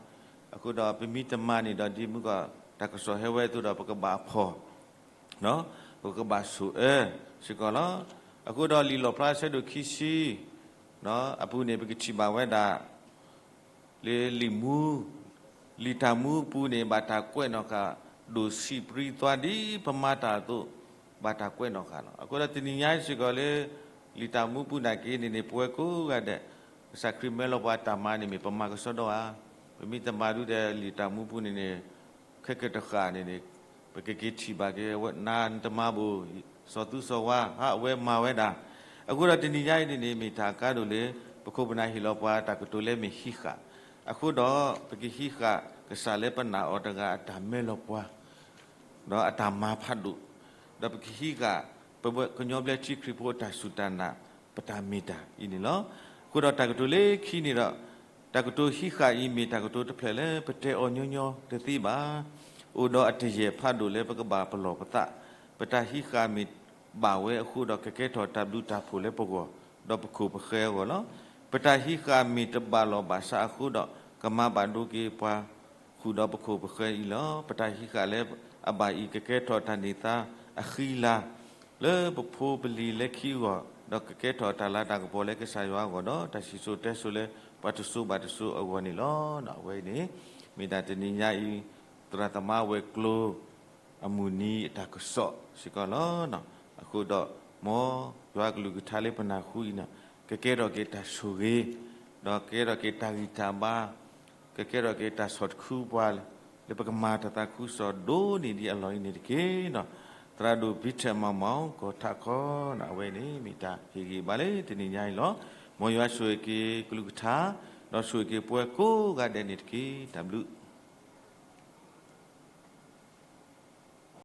အဃိဒီးပမ့ၢ်တမၤန့ၣ်ဒီးဒ်မုၢ်ကီၢ် တၢ်ကစီၣ်ဟဲဝဲအသိးဒီး ပကဘၣ်ဖှီၣ် ပကဘၣ်ဆိၣ်အၢစ့ၢ်ကီးလီၤ. အဃိဒီးလံာ်လီၣ်ဖျါအဆၢဒိၣ်ခံဆံ အပူၤန့ၣ် ပကထံၣ်ဘၣ်ဝဲဒၣ် လၢလံာ်မူ, လံာ်တၢ်မူအပူၤန့ၣ် ဘၣ်တၢ်ကွဲးနီၣ်ဃာ် ဒိၣ်ဆံးပြံသွါဒ်ပမၤတၢ်အသိး ဘၣ်တၢ်ကွဲးနီၣ်ဃာ်လီၤ. အဃိဒီးတနံၤညါစ့ၢ်ကီးလၢ လံာ်တၢ်မူပူၤနာ်က့န့ၣ်န့ၣ် ပဝဲကိးဂၤဒဲး ကစၢ်ခရံာ်မၢလီၤပှၤတၢ်မၤန့ၣ်မ့ၢ်ပမၤကဆှီဒီဧါ. ပမ့ၢ်တမၤဒုးဒီးလံာ်တၢ်မူပူၤန့ၣ်န့ၣ် ခဲကတဃၣ်န့ၣ်န့ၣ် ပကက့ၤထံၣ်ဘၣ်က့ၤဝဲ နၤနတမၤဘၣ်, စီၤသူစီၤဝါ ဟးအဝဲမၤဝဲဒၣ်. အဃိဒီးတနံၤညါအံၤန့ၣ်န့ၣ် မ့ၢ်တၢ်အကါဒိၣ်လၢ ပခိၣ်ပနၢ်ဟ့ၣ်လီၤပှၤတၢ်ကတိၤလၢမ့ၢ်ဟံးဃာ်, အဃိဒီး ပကဟံးဃာ်ကစၢ်လၢပနာ်အီၤတဂၤအတၢ်မၢလီၤပှၤ ဒီးအတၢ်မၤဖးဒိၣ်, ဒီးပကဟံးဃာ် ပကညီဘျၢထံခရံာ်ဖိအတၢ်စူၢ်တၢ်နာ် ပတၢ်မ့ၢ်တၢ်အံၤန့ၣ်လီၤ. အဃိဒီးတၢ်ကတိၤလၢခံန့ၣ်ဒီး တၢ်ကတိၤဟံးဃာ်အံၤမ့ၢ်တၢ်ကတိၤတဖျၢၣ်လၢ ပတဲအီၤညီညီတသ့ဘၣ်. အိၣ်ဒီးအတယဲၢ်ဖးဒိၣ်လၢပကဘၣ်ပလီၢ်ပသး, ပတၢ်ဟံးဃာ်မ့ၢ်ဘၣ်ဝဲအဃိဒီး ကကဲထီၣ်တၢ်ဘျုးတၢ်ဖှိၣ်လၢပဂီၢ်, ဒီးပခိၣ်ပဃၢၤအဂီၢ်လီၤ. ပတၢ်ဟံးဃာ်မ့ၢ်တဘၣ်လီၢ်ဘၣ်စးအဃိဒီး ကမၤဘၣ်ဒိက့ၤပှၤ ဃုာ်ဒီးပခိၣ်ပဃၢၤအံၤလီၤ. ပတၢ်ဟံးဃာ်လၢအဘၣ်အံၤ ကကဲထီၣ်တၢ်န့ၢ်သါအဃံလၤ လၢပဖိပလံၤလၢခံအဂီၢ်, ဒီးကကဲထီၣ်တၢ်လၤတၢ်ကပီၤလၢကစၢ်ယွၤအဂီၢ်ဒီး တၢ်စံၣ်စိၤတဲစိၤလၢပှၤတစိၤဘၣ်တစိၤအဂီၢ်န့ၣ်လီၤ. အဝဲအံၤန့ၣ် မ့ၢ်ဒၣ်တနံၤညါအံၤ သရၣ်သမါဝဲၤကျိၤ အမုၢ်နံၤအတၢ်ကစီၣ်စ့ၢ်ကီးလီၤ. အဃိဒီး မ်ယွၤကလုၢ်ကထါလၢပနၢ်ဟူအံၤန့ၣ် ကကဲထီၣ်က့ၤတၢ်ဆိၣ်ဂ့ၤ ဒီးကကဲထီၣ်က့ၤတၢ်ဂံၢ်တၢ်ဘါ, ကကဲထီၣ်က့ၤတၢ်ဆီၣ်တခူပှၤ, လၢပကမၤတၢ်သးခုကစီၣ်ဒိၣ်န့ၢ်ဒံးအလီၢ်အံၤန့ၣ်တက့ၢ်. သရၣ်ဒိၣ် Peter မၤမီၤ ကီၢ်ထးခီန့ၣ် အဝဲန့ၣ်မ့ၢ်တၢ်ဟ့ၣ်ဂံၢ်ဘါလၢတနံၤညါအံၤလီၤ. မ်ယွၤဆိၣ်ဂ့ၤက့ၤကလုၢ်ကထါ, ဒီးဆိၣ်ဂ့ၤက့ၤပှၤကိးဂၤဒဲးန့ၣ်တက့ၢ်. တၢ်ဘျုး